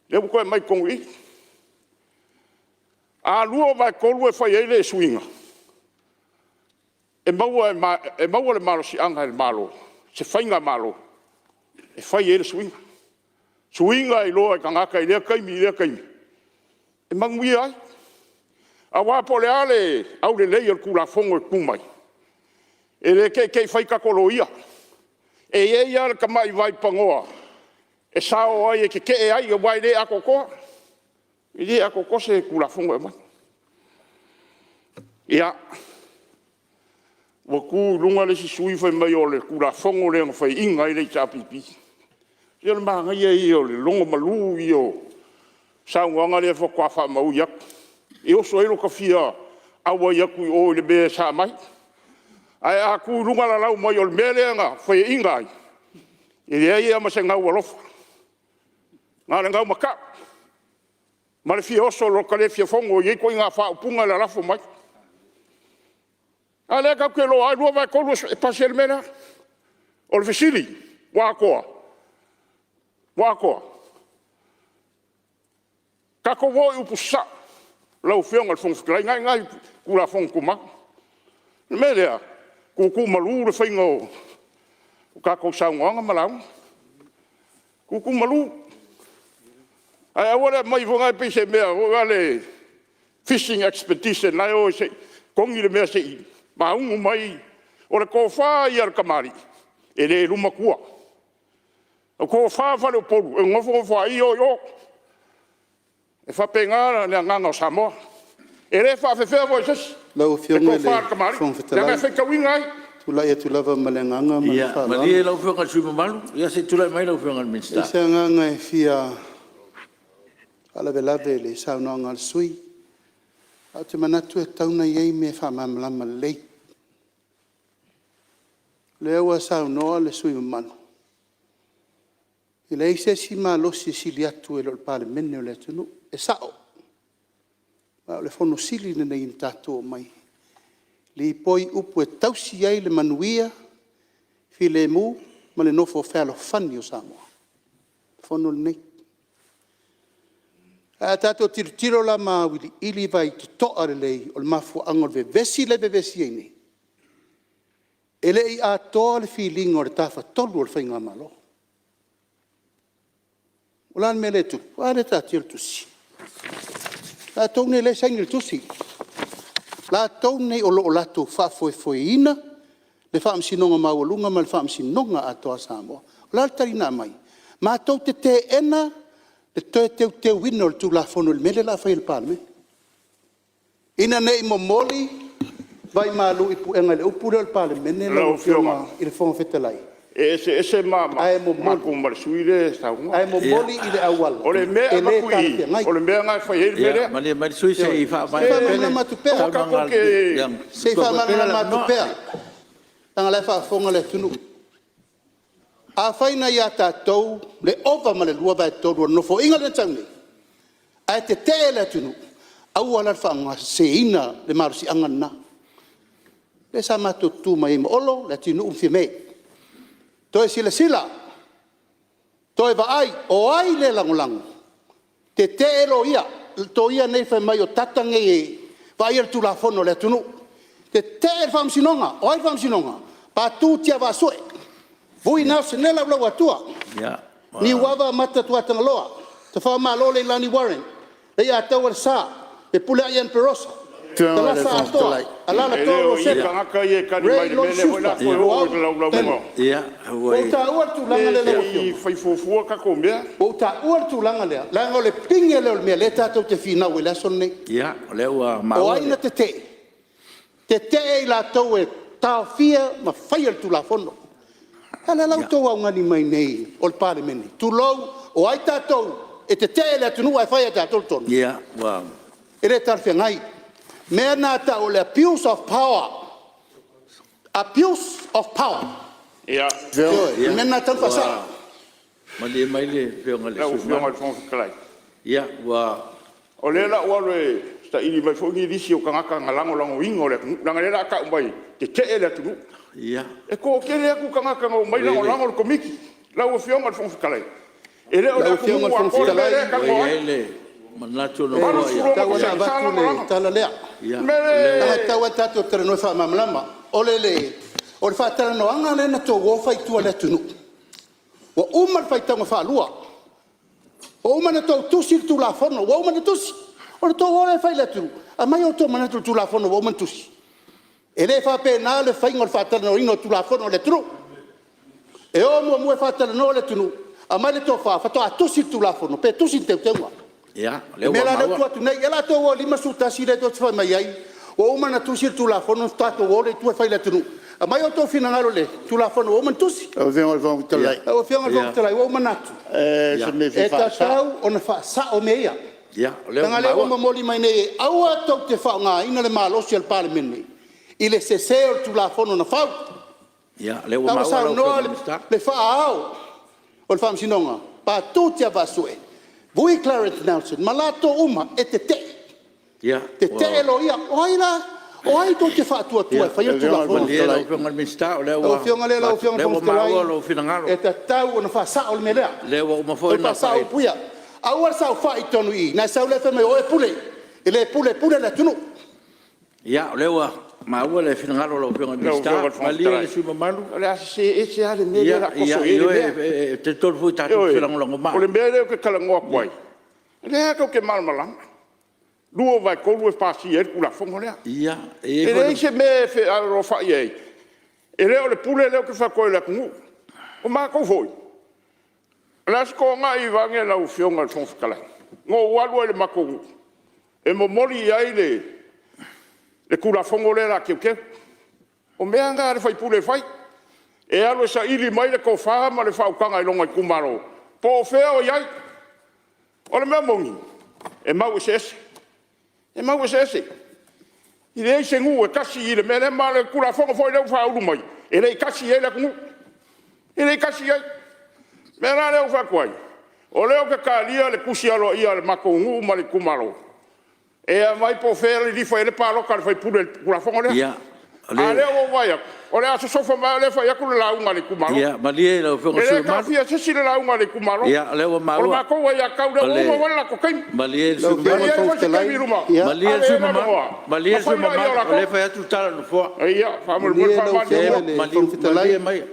F: lea ua toe aumai i totonu i i. A 2/3 e fai ai le suiga, e maua le malosiaga e le Malo, se faigamalo e fai ai le suiga. Suiga e iloa e tagata i lea taimi i lea taimi e manuia ai. Aua po o le a le aulelei o le Tulafono e tu mai, e le te i te i fai tatou loia. E i ai lava le tamai vaipanoa e sao ai e tetee ai aua e le atoatoa. E le atoatoa se Tulafono e aumai. Ia, ua tu i luga le isi sui usufono fai mai o le Tulafono lea na faiaina ai le HRPP. Ia o le manaia ia o le logomalu ia o saunoaga lea faatoa faamaui atu. E oso ai lota fia auai atu i o i le mea sa aumai. Ae a tu i luga lalau mai o le mea lea na faiaina ai, e leai lava ma se gaualofa, na o le gaumatau ma le fia oso i lota le fia fono e i ai ituaiga faaupuga e lalafo mai. A o lea tatou te iloa lava e 2/3 e pasi ai le mea lea. O le fesili, ua atoa? Ua atoa? Tatou o i upu sasao lau Afioga i le Fofoga Fetalai, o lena e i ina i Tulafono Tumau. O le mea lea, tuutuumalu le faiga o tatou saunoaga ma lauga, tuutuumalu. Ae aua le aumaia foi lea pei se mea foi lea fishing expedition la e o e togi le mea se i maunu mai. O le tofa ia a le tamalii, e le i luma tua. O le tofa a faleupolu, e nonofo Nofoalii o i o. E faapena le agaga o Samoa. E le faafefea foi e se isi
D: Lau
F: le
D: Afioga i
F: tofa
D: le
F: a le tamalii,
D: Fofoga
F: leaga
D: Fetalai,
F: e faitauina ai.
D: ou te tulai atu lava ma le agaga ma le
A: Ia malie
D: faaaloalo.
A: lau Afioga i le sui usufono mamalu, se i tulai mai lau Afioga i le
D: E leai
A: Minisita.
D: se agaga e fia faalavelave i le saunoaga a le sui usufono, ae ou te manatu e tatau ona i ai mea e faamalamalama lelei. O lea ua saunoa le sui usufono mamalu
G: E leai se isi malosi e sili atu i lo le Palemene o le atunuu. E sao, ma o le Fono sili lenei na tatou omai e lipoi upu e tausi ai le manuia, filemu ma le nofo fealofani o Samoa, o le Fono lenei. Ae a tatou tilotilo la ma auiliili vaitotoa lelei, o le mafuaaga o le vevesi lea e vevesi ai nei, e le i atoa le filiga o le Tafatolu o le Faigamalo. O le a le mea lea e tupu? A lea e taatia le tusi. O latou nei o lea e saini i le tusi, o latou nei o lo o latou faafoefoeina le Faamasinoga Maualuga ma le Faamasinoga atoa a Samoa. O le a le tali na aumai? Matou te teena le toe teuteuina o le Tulafono i le mea lea o le a fai e le Palemene, ina ne i momoli vaimalu i puega i le upu lea o le Palemene lau Afioga i le Fofoga Fetalai,
F: E eseese
G: ae momoli
F: matou ma le sui usufono lea e saunoa.
G: Ae momoli i le auala
F: O le mea e
G: e le
F: avatu i i,
G: talafeagai.
F: o le mea lena e fai ai le mea lea.
A: Malie mai le sui usufono se i faamaea
G: Se i faamalamalama atu pea, leaga o la e faafofoga le atunuu. Afai na ia tatou le ova ma le 2/3 o le Nofoaiga lea na sau nei, ae tetee le atunuu, aua la le faaaogaseseina le malosiaga lena. Lea sa matou tutu mai ai ma Olo, Leatinuu ma Fiame, toe silasila, toe vaai, o ai lea e lagolago? Tetee loia, loia nei fai mai o data nei e vaaia le tulafono a le atunuu. Tetee le faamasinoga, o ai le faamasinoga? Patu Tiavaasue, Vui Nelson Laulauatua, Niuava Mata Tuatagaloa, Tafaomalo Leilani Warren, Leiataua Lesa, Fepuleai Anne Perosa, Salasa Atoa,
F: E
G: Alaalatoa
F: le o i
G: Rosena,
F: tagata ia e tali mai
G: Ray
F: i le mea
G: Loni
F: lea o le a
G: Schuster,
F: toe oo
G: Loau
F: i le
G: Temo.
F: laulauga.
G: Ua ou taua le tulaga lea
F: Se
G: lau
F: i
G: Afioga,
F: fai fuafua tatou mea.
G: ua ou taua le tulaga lea, leaga o le pine lea o le mea o lea tatou te finau ai i le aso lenei. O ai na tetee? Tetee i latou e taofia ma faia le Tulafono. A lea la ua outou augani mai nei o le Palemene, tulou, o ai tatou e tetee le atunuu ae fai e tatou le tonu? E le talafeagai. O le mea lena e tau o le abuse of power, abuse of power. Ioe, o le mea lena e tatau ona faasao.
A: Malie mai le Afioga i le
F: Lau
A: sui usufono
F: Afioga i
A: mamalu.
F: le Fofoga Fetalai, o lea o le a ou alu e saili mai foi ni lisi o tagata na lagolagoina o le atunuu, leaga o lea o le a tau mai e tetee le atunuu. E toatele atu tagata na omai lagolago le Komiti. Lau Afioga i le Fofoga Fetalai, e le o le
G: Lau Afioga
F: atunuu
G: i le Fofoga
F: atoa le mea
G: Fetalai,
F: lea e
A: Ua
F: talanoa
A: i
F: ai.
A: ai le manatu o le
G: e
A: Nofoa,
F: E 86
G: tatau lava ona
F: tausaga sa
G: avatu le
F: lagolago.
G: tala lea.
F: O le mea
G: Leaga e
F: lea
G: tatau lava ona tatou talanoa faamalamalama. O le faatalanoaga lea na outou o fai i tua i le atunuu, ua uma le faitauga faalua, ua uma ona outou tusi le Tulafono, ua uma ona tusi. Ona outou o lea e fai i le atunuu, aumai outou manatu i le Tulafono ua uma ona tusi. E le faapena le faiga o le faatalanoaina o Tulafono a le atunuu. E o muamua e faatalanoa le atunuu, aumai le tofa, faatoa tusi le Tulafono pe tusi ni teuteuga. O le mea la lea ua tuu atu nei, ia o le a outou o i le 51 lea tou te fai mai ai ua uma ona tusi le Tulafono ona faatoa outou o lea i tua e fai i le atunuu. Aumai outou finagalo i le Tulafono ua uma ona tusi.
D: Lau Afioga i le Fofoga Fetalai,
G: Lau Afioga i le Fofoga Fetalai, ua ou manatu,
D: o se mea e fia
G: e
D: faasao.
G: tatau ona faasao mea ia.
A: O lea ua
G: Leaga o lea ua
A: maua.
G: momoli mai nei e aua tou te faaaogaina le malosi o le Palemene i le sese o le Tulafono na fau.
A: O lea ua
G: La ua
A: maua lau Afioga
G: saunoa
A: i le Minisita.
G: le faa-ao o le Faamasinoga, Patu Tiavaasue, Vui Clarence Nelson ma latou uma e tetee, tetee loia. O ai la? O ai tou te faatuatua e faia le Tulafono?
A: Malie lau Afioga i le Minisita o lea
G: Lau Afioga lea lau Afioga i le
A: ua
G: Fofoga
A: maua
G: Fetalai,
A: lou finagalo.
G: e tatau ona faasao le mea lea.
A: O lea ua uma foi
G: Toe
A: ona
G: faasao upu ia. Aua le saofai i totonu i i ona e sau lea fai mai o oe e pule. E le pule, e pule le atunuu.
A: Ia, o lea ua maua le finagalo o lau Afioga i le
F: Lau
A: Minisita.
F: Afioga i le Fofoga
A: Malie le
F: Fetalai,
A: sui usufono mamalu.
F: o le a sese ese lava le mea lea o le a toso i ai le
A: Ioe,
F: mea.
A: e talitonu foi tatou te
F: Ioe,
A: felagolagomai.
F: o le mea lea ou te talanoa atu ai, o lea tou te malamalama, 2/3 e pasia ai le Tulafono lea.
A: E i
F: E
A: ai foi
F: leai
A: le…
F: se mea e fealofai ai, e le o le pule lea ou te fai atu ai o le atunuu. O matou foi, o le Aso Toonai vaeane lau Afioga i le Fofoga Fetalai, na ou alu ai i le matou nuu e momoli i ai le Tulafono lea o le a teuteu. O mea na a le sui usufono e fai, e alu e saili mai le tofa ma le faautaga i lona itumalo po o fea o i ai. O le mea moni, e mau eseese, e mau eseese. E leai se nuu e tasi i le mea lea, ma o le Tulafono foi lea ua faaulu mai, e le i tasi i ai le atunuu, e le i tasi i ai. mea la lea ou te fai atu ai, o lea ou te talia le tusi aloaia a le matou nuu ma le itumalo e aumai po o fea e lilifa i ai le palota a le faipule i le Tulafono lea. A o lea ua ou vaai atu o le a sosofa mai lava o lea e fai atu le lauga a le itumalo.
A: Ia malie lau Afioga i le
F: E
A: sui
F: le
A: usufono mamalu.
F: taofia e se isi le lauga a le itumalo.
A: Ia, o lea ua maua.
F: O le matou aiatatau lea, ua uma foi le latou taimi.
A: Malie le sui
F: E
A: usufono
F: i ai foi se taimi i luma,
A: mamalu,
F: ave i ai le avanoa ona fai lea o
A: o lea e
F: latou.
A: fai atu le tala a le Nofoa.
F: Ia, faamolemole, faamalie maia.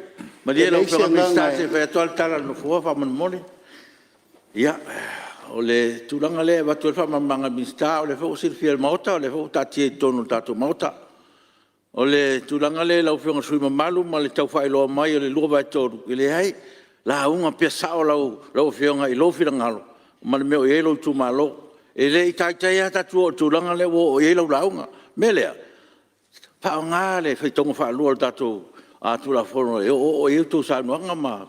A: Malie, malie lau Afioga i le Minisita se i fai atu lava le tala a le Nofoa faamolemole. Ia, o le tulaga lea e avatu ai le faamalamalamaga a le Minisita, o lea foi ua silafia e le Maota o lea foi ua taatia i totonu o le tatou Maota. O le tulaga lea i lau Afioga i le sui usufono mamalu ma le tau faailoa mai o le 2/3, e leai, lauga pea sao lau Afioga i lou finagalo ma le mea o i ai lou itumalo. E le i taitai lava tatou oo i le tulaga lea ua oo i ai lau lauga. O le mea lea, faaaoga le faitauga faalua o le tatou Tulafono e oooo i ai a outou saunoaga ma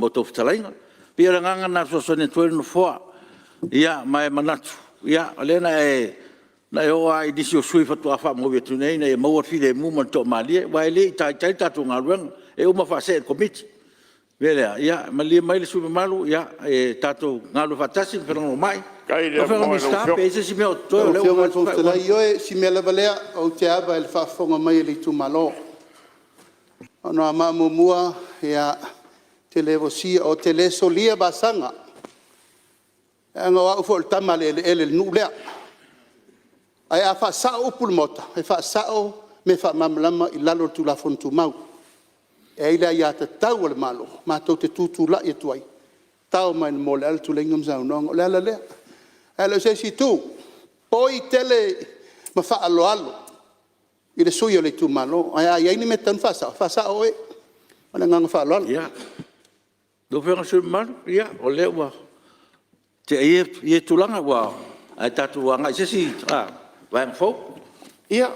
A: outou fetalaiga. E pei o le agaga lena e fesoasoani atu ai le Nofoa. Ia ma e manatu, o lea na e oo lava i nisi o sui usufono faatoa faamaui atu nei ina ia maua le filemu ma le toamalie, aua e le i taitai le tatou galuega, e uma faasee i le Komiti. O le mea lea, ia malie mai le sui usufono mamalu, tatou galulue faatasi ma felagolagomai.
F: Faafetai
A: Lau
F: le
A: Afioga i le
F: avanoa i lau
A: Minisita pe i ai se isi mea o totoe o
G: Lau
A: lea ua
G: Afioga i le Fofoga Fetalai, ioe, o si mea lava lea, ou te ava i le faafofoga mai a le itumalo. O Anoamaa 1, ou te le solia vasaga, leaga o au foi o le tama a le eleele i le nuu lea. Ae a faasao upu i le Maota, e faasao mea faamalamalama i lalo o le Tulafono Tumau. E i ai le aiatatau a le Malo matou te tutulai atu ai, tao mai le moa o le ala tuleiga ma saunoaga. O le ala lea. Ae le o se isi itu, boi tele ma faaaloalo i le sui usufono o le itumalo. Ae a i ai ni mea e tatau ona faasao, faasao oe. Ma le agaga faaaloalo.
A: Ia, lau Afioga i le sui usufono mamalu, o lea ua tea ia tulaga, ae tatou agai i se isi vaega fou.
F: Ia,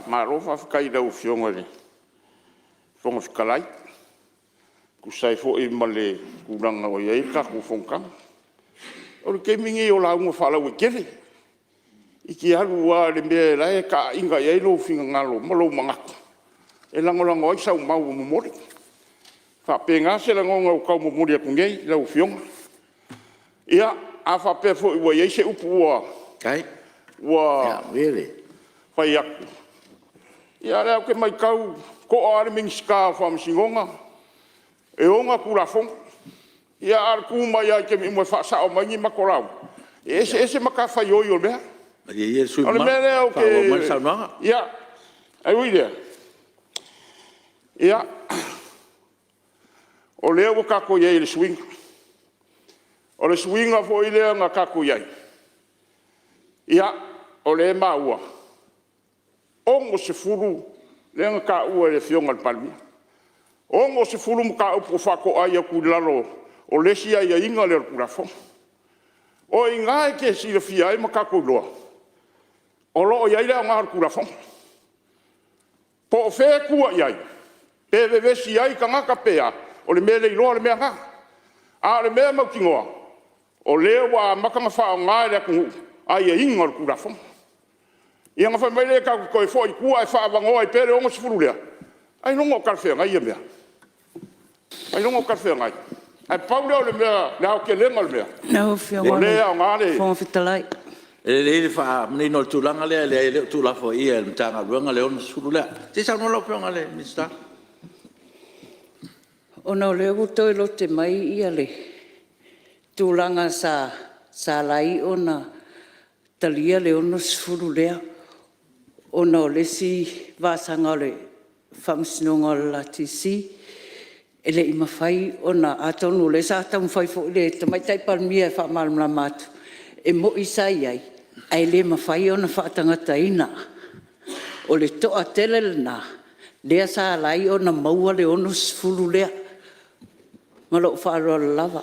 F: malo faafetai i lau Afioga i le Fofoga Fetalai e tusa ai foi ma le tulaga ua i ai le tatou fonotaga. O le taimi lenei o lauga faalauaitele. E te alu lava i le mea o la e taaiga i ai lou finagalo ma lou manatu e lagolago ai sau mau e momoli. E faapena se lagona ua tau momoli atu nei i lau Afioga. Ia, a faapea foi ua i ai se upu ua fai atu, ia o lea ou te matau e to'a lava le Minisita o Faamasinoga e ona Tulafono. Ia a o le tu mai lava i taimi uma e faasao mai ni matou lauga, e eseese matafaioi o mea.
A: Malie ia le sui
F: O le
A: usufono
F: mea
A: mamalu
F: lea ou te…
A: faaauau mai le saunoaga.
F: Ia, ae ui i lea, ia, o lea ua tatou i ai i le suiga. O le suiga foi lea na tatou i ai, ia, o lea e maua e 60 lea na taua e le Afioga i le Palemia, 60 mataupu ua faatoai atu i lalo o le isi aiaiga lea o le Tulafono. O i ina e te silafia ai ma tatou iloa o lo o i ai le aoga o le Tulafono. Po o fea e tua i ai, pe vevesi ai tagata pe a, o le mea leiloa le mea lena. A o le mea mautinoa, o lea ua amata ona faaaoga e le atunuu aiaiga o le Tulafono. Ia ona fai mai lea tatou te toe foi i tua ae faaavanoa ai pea le 60 lea? Ailoga o talafeagai ia mea? Ailoga o talafeagai? Ae pau lea o le mea, le aotelega o le mea,
H: Lau Afioga
F: o
H: i
F: lea e
H: le
F: aoga le…
H: Fofoga Fetalai…
A: E lelei le faamanino o le tulaga lea, e leai e le o tuulafoaia e le Matagaluega le 60 lea. Se i saunoa lau Afioga i le Minisita.
H: Ona o lea ua toe lote mai le tulaga sa ala ai ona talia le 60 lea, ona o le isi vasaga o le Faamasinoga o le LTC, e le i mafai ona… Atonu o lea sa taumafai foi le Tamaitai Palemia e faamalamalama atu, e moni sa i ai, ae le mafai ona faatagataina. O le toatele lena lea sa ala ai ona maua le 60 lea. Ma lou faaaloalo lava.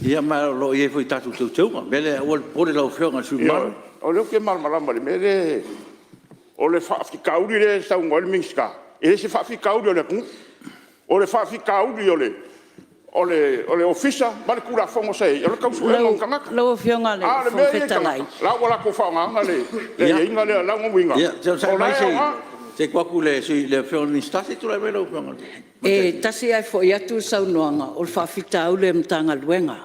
A: Ia ma o lo o i ai foi i tatou teuteuga. O le mea lea aua le popole lau Afioga i le sui usufono mamalu.
F: Ioe, o lea ou te malamalama i le mea lea. O le faafitauli lea e saunoa ai le Minisita, e le o se faafitauli o le atunuu. O le faafitauli o le Ofisa ma le Tulafono sa i ai, o le tau suega o ni tagata.
H: Lau Afioga i le
F: A o le
H: Fofoga
F: mea lea i
H: Fetalai…
F: tagata, o la ua latou faaaogaina le aiaiga lea. O lona uiga,
A: Ia se i
F: o la e aoga.
A: Se i tuu atu i le Afioga i le Minisita. Se i tulai mai lau Afioga i le
H: E tasi ae foi atu le saunoaga, o le faafitauli o le Matagaluega.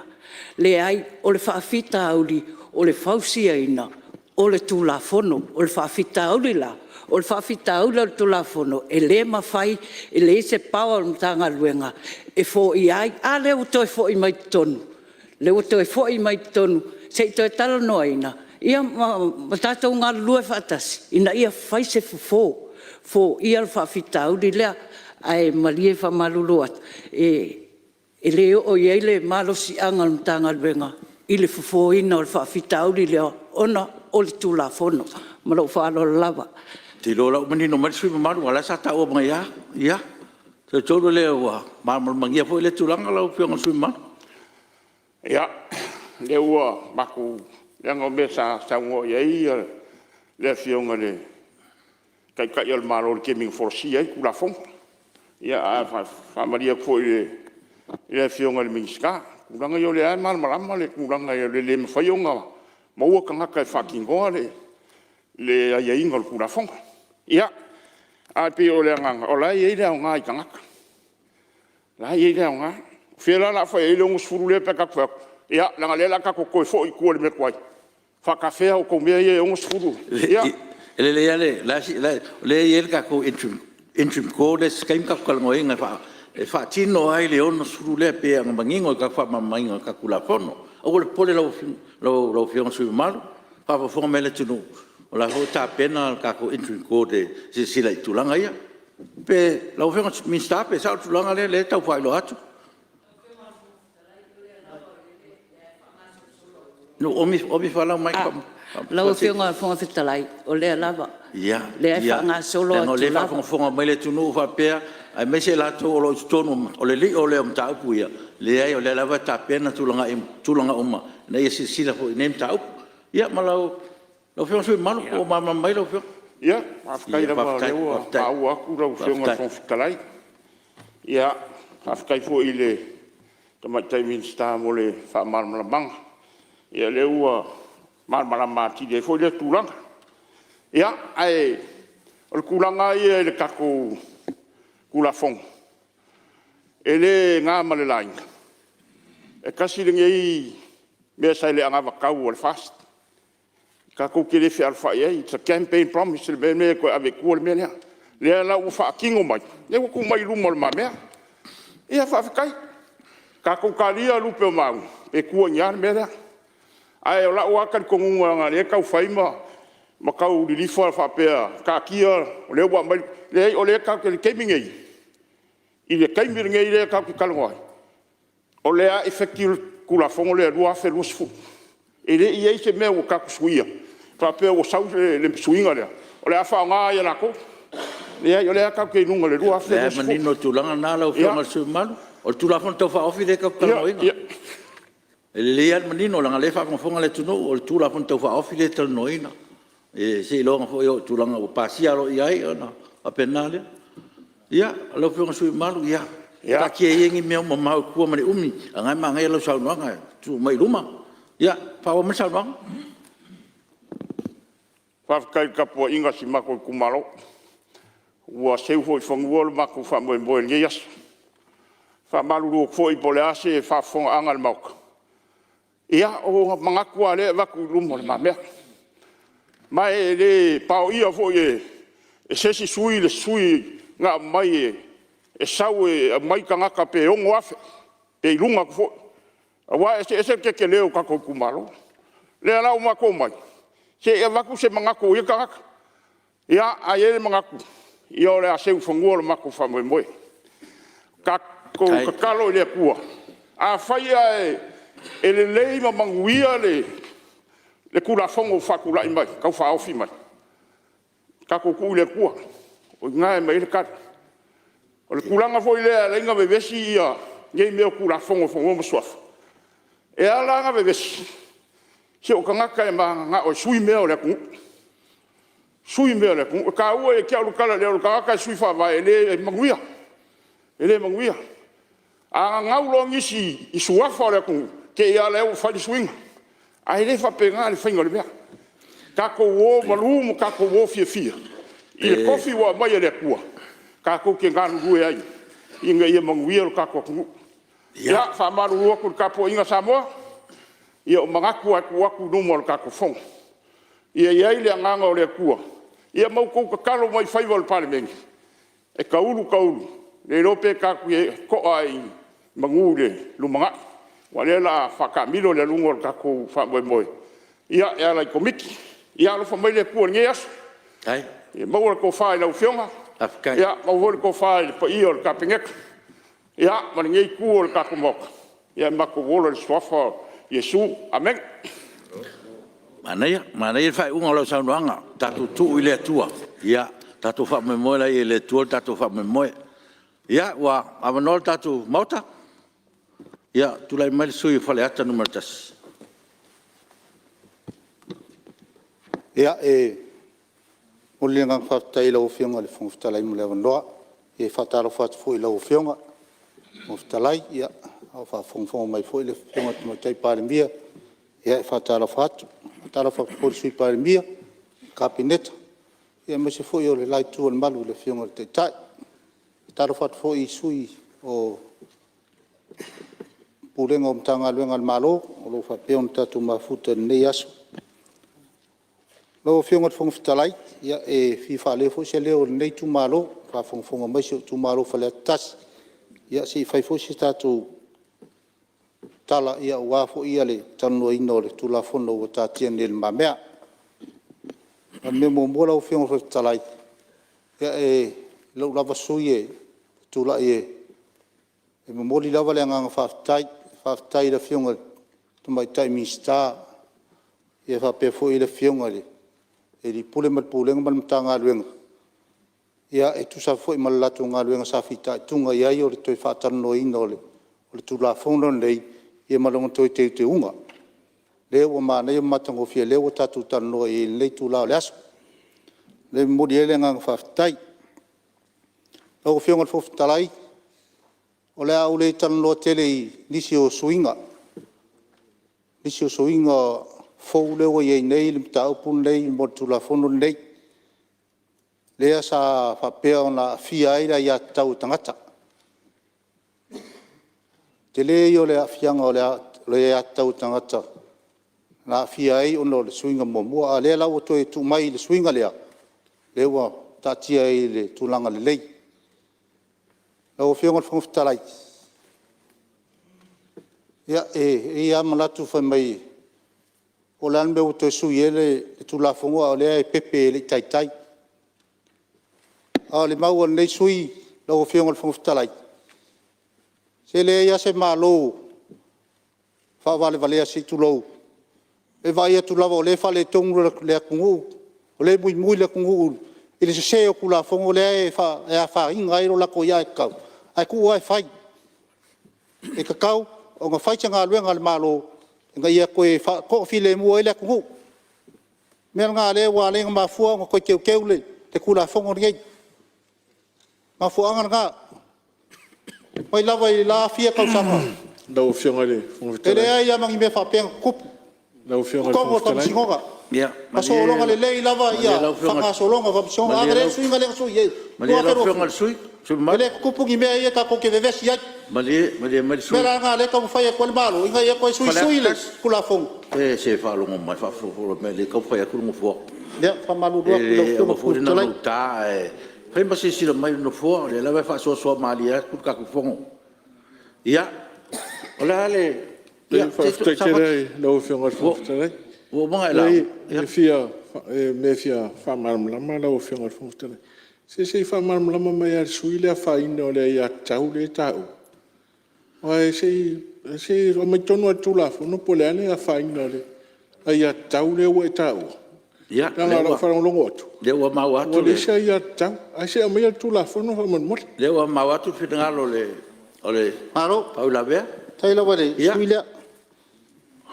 H: Leai, o le faafitauli o le fausiaina o le Tulafono. O le faafitauli la, o le faafitauli o le Tulafono e le mafai, e leai se power o le Matagaluega e foia ai. A lea ua toe foi mai totonu, lea ua toe foi mai totonu se i toe talanoaina ma tatou galulue faatasi ina ia fai se fofo, foia le faafitauli lea. Ae malie e faamalulu atu, e le oo i ai le malosiaga o le Matagaluega i le fofoina o le faafitauli lea ona o le Tulafono. Ma lou faaaloalo lava.
A: Ou te iloa o la ua manino mai le sui usufono mamalu aua o la e sa taua mai lava. Ia, ou te talitonu o lea ua malamalama foi lea tulaga lau Afioga i le sui usufono mamalu.
F: Ia, lea ua matou… leaga o mea sa saunoa i ai le Afioga i le Taitai o le Malo i le taimi na folasia ai le Tulafono. Ia ae faamalie atu foi i le Afioga i le Minisita, o tulaga ia o lea lava e malamalama le tulaga o le le mafai ona maua tagata e faatinoa le aiaiga o le Tulafono. Ia, ae pei o le agaga o la e i ai le aoga i tagata, o la e i ai le aoga. O fea la o le a fai ai le 60 lea pe a tatou fai atu, ia leaga o lea o le a tatou toe foi i tua i le mea tuai, faatafea a outou mea ia e 60? Ia.
A: E lelei lava le… o lea e i ai le tatou Interim Clause lea i se taimi tatou talanoaina e faatino ai le 60 lea pei ona manino i le tatou faamalamalamaina o le tatou Tulafono. Aua le popole lau Afioga i le sui usufono mamalu, faafogafoga mai le atunuu o la foi ua tapena le tatou Interim Clause e silasila i tulaga ia. Lau Afioga i le Minisita pe sao le tulaga lea e tau faailoa atu? Ua oomi ifo lava lau mic.
H: Lau Afioga i le Fofoga Fetalai, o lea lava, o lea e faagasolo
A: Ia, leaga
H: atu
A: o lea e
H: lava.
A: faafogafoga mai le atunuu faapea, aemaise i latou o lo o i totonu, o le lio lea o mataupu ia. Leai o lea lava e tapena tulaga uma ina ia silasila foi i nei mataupu. Ia ma lau Afioga i le sui usufono mamalu po ua malamalama mai lau Afioga?
F: Ia, faafetai lava o lea ua maua atu lau Afioga i le Fofoga Fetalai. Ia, faafetai foi i le Tamaitai Minisita mo le faamalamalamaga. Ia o lea ua malamalama atili ai foi lea tulaga. Ia, ae o le tulaga lava ia i le tatou Tulafono, e le na ma le laina, e tasi lenei mea sa i le anavatau a le FAST, tatou te le fealofai ai, it's a campaign promise le mea lenei e toe ave i tua le mea lea. O lea la ua faatino mai, lea ua tuu mai i lumamea. Ia faafetai. Tatou talia lupe o maunu, pe tua i ni a le mea lea. Ae o lou lava talitonuga leaga o lea e tau fai ma tau lilifa faapea, taatia o lea ua aumai le… Leai o lea tatou te… i le taimi lenei, i le taimi lenei lea tatou te talanoa ai, o lea lava e effective le Tulafono lea 2020. E le i i ai se mea ua tatou suia faapea ua sau le suiga lea o le a faaaoga ai e latou. Leai, o lea lava tatou te i luga o le 2020. O lea e manino le tulaga lena lau Afioga i le sui usufono mamalu. O le Tulafono Tau Faaofi lea tatou te talanoaina. E lelei lava le manino leaga o lea e faafogafoga le atunuu, o le Tulafono Tau Faaofi lea e talanoaina. Seiloga foi e oo i tulaga ua pasia aloaia ai ona faapena lea. Ia, lau Afioga i le sui usufono mamalu, ia taatia ia nei mea mamao i tua ma le umi, a o lena e manaia lau saunoaga e tuu mai i luma. Ia, faaauau mai le saunoaga. Faafetai i le tapuaiga a si matou itumalo, ua seu foi i fanua lo matou faamoemoe i lenei aso. E faamalulu atu foi po o le a se faafofogaaga a le Maota, ia o manatu lava o lea e avatu i lumamea. Ma e le paoia foi e se isi sui usufono le sui usufono na aumai e sau e aumai tagata pe 6,000 pe i luga atu foi, aua e eseese le tetele o tatou itumalo. O lea la ua matou omai, se i avatu se manatu o ia tagata. Ia, ae i ai le manatu, ia o le a seu i fanua le matou faamoemoe. Tatou tatalo i le Atua, afai ae e lelei ma manuia le Tulafono ua faatulai mai Tau Faaofi mai, tatou tuu i le Atua o i ina e aumai ai le tali. O le tulaga foi lea e ala ai ona vevesi nei mea o Tulafono o Fanua ma Suafa, e ala ona vevesi, se o tagata e mananao e sui mea o le atunuu, sui mea o le atunuu. E taua ia te au le tala lea o le tagata e sui faavae e le manuia, e le manuia. A gagau loa nisi i suafa o le atunuu, te i lava lea ua fai le suiga. Ae le faapena le faiga o le mea. Tatou o malu ma tatou o fiafia I le tofi ua aumai e le Atua tatou te galulue ai ina ia manuia lo tatou atunuu. Ia faamalulu atu i le tapuaiga a Samoa, ia o manatu lava e tuu atu i luma o le tatou Fono. Ia i ai le agaga o le Atua ma outou tatalo mai i faiva o le Palemene, e taulu taulu le iloa pe tatou te to'a i manu i le lumanai, aua o lea o le a faataamilo le aluga o le tatou faamoemoe e ala i Komiti. Ia alofa mai le Atua i lenei aso, ia maua le tofa i lau Afioga, maua foi le tofa i le paia o le Kapeneta ma lenei Itu o le tatou Maota, ae matou ola i le suafa o Iesu. Amene.
A: Manaia, manaia le faaiuga o lau saunoaga, tatou tuu i le Atua. Ia tatou faamoemoe la i le Atua lo tatou faamoemoe. Ia ua avanoa le tatou Maota, ia tulai mai le sui usufono mo Faleata 1.
G: Ia, e momoli le agaga faafetai i lau Afioga i le Fofoga Fetalai mo le avanoa. E faatalofa atu foi i lau Afioga i le Fofoga Fetalai, a o faafogafoga mai foi le Afioga i le Tamaitai Palemia, e faatalofa atu. E faatalofa atu foi i le Sui Palemia, le Kapeneta, aemaise foi o le la Itu o le Malu i le Afioga i le Taitai. E faatalofa atu foi i Sui o Pulega o Matagaluega a le Malo o lo o faapea ona tatou mafuta i lenei aso. Lau Afioga i le Fofoga Fetalai, e fia faaleo foi se leo o lenei itumalo, a o faafogafoga mai si ou itumalo o Faleata 1, ia se i fai foi se tatou tala aua foi le talanoaina o le Tulafono ua taatia nei i lumamea. O le mea muamua lau Afioga i le Fofoga Fetalai, o lou lava sui usufono e tulai e momoli lava le agaga faafetai, faafetai i le Afioga i le Tamaitai Minisita faapea foi le Afioga i le Ofisa Sili o Pulega ma le Pulega ma le Matagaluega e tusa foi ma le latou galuega sa fitaituga i ai o le toe faatalanoaina o le Tulafono lenei ma lona toe teuteuga. Lea ua manaia ma matagofie o lea ua tatou talanoa i ai i lenei itula o le aso. O lea e momoli ai le agaga faafetai. Lau Afioga i le Fofoga Fetalai, o le a ou le talanoa tele i nisi o suiga fou lea ua i ai nei le mataupu lenei mo le Tulafono lenei, lea sa faapea ona aafia ai le aiatatau a tagata. O le tele ia o le aafiaga o le aiatatau a tagata na aafia ai ona o le suiga muamua, a o lea la ua toe tuu mai i le suiga lea, lea ua taatia ai i le tulaga lelei. Lau Afioga i le Fofoga Fetalai, e i ai lava manatu fai mai po o le a le mea ua toe sui ai le Tulafono a o lea e pepe e le i taitai. A o le mau a lenei sui usufono lau Afioga i le Fofoga Fetalai, se e leai lava se Malo faavalevalea se i tulou, e vaai atu lava o lea e faaletonu le atunuu, o lea e muimui le atunuu i le sese o Tulafono lea e afaina ai le latou aiatatau, ae tuu lava e fai. E tatau ona fai se galuega a le Malo ina ia toe faatoafilemu ai le atunuu. O le mea lena o lea ua ala ai ona mafua ona toe teuteu le Tulafono lenei. O le mafuaaga lena. Mai lava i la fia tausaga
B: Lau Afioga i le Fofoga
G: e
B: Fetalai…
G: leai lava ma ni mea faapea na tutupu
B: Lau
G: i
B: Afioga i le
G: totonu o
B: Fofoga Fetalai…
G: Faamasinoga. Na sologa lelei lava faagasologa o Faamasinoga. A lea le suiga lea na sui ai i le 2020, e le tutupu ni mea ia tatou te vevesi ai. O le mea la lena o lea e taumafai atu ai le Malo ina ia toe suisui le Tulafono.
A: Faleata 1, se se faalogo mai, faafogafoga mai o lea e taumafai atu le Nofoa.
G: Ia, faamalulu atu i lau
A: E
G: Afioga i
A: aua
G: le
A: foi
G: Fofoga
A: le
G: Fetalai.
A: naunauta ae fai ma silasila mai i le Nofoa, o lea lava e faasoasoa malie atu le tatou Fono. Ia, o le a le… Ia,
B: Faafetai tele lava i lau Afioga i le Fofoga Fetalai.
A: Ua uma ona e lauga.
B: Leai, o le mea e fia faamalamalama lau Afioga i le Fofoga Fetalai. Se se i faamalamalama mai lava e le sui usufono le afaina o le aiatatau lea e taua. Aua se i aumai tonu lava i le Tulafono po o le a le afaina o le aiatatau lea ua e taua. Leaga o lau faalogologo atu
A: Ia, o lea ua maua
B: ua leai se aiatatau. Ae se i aumaia le Tulafono faamolemole.
A: O lea ua maua atu le finagalo o le
G: Malo.
A: faauilavea.
G: Faafetai lava i le sui usufono lea.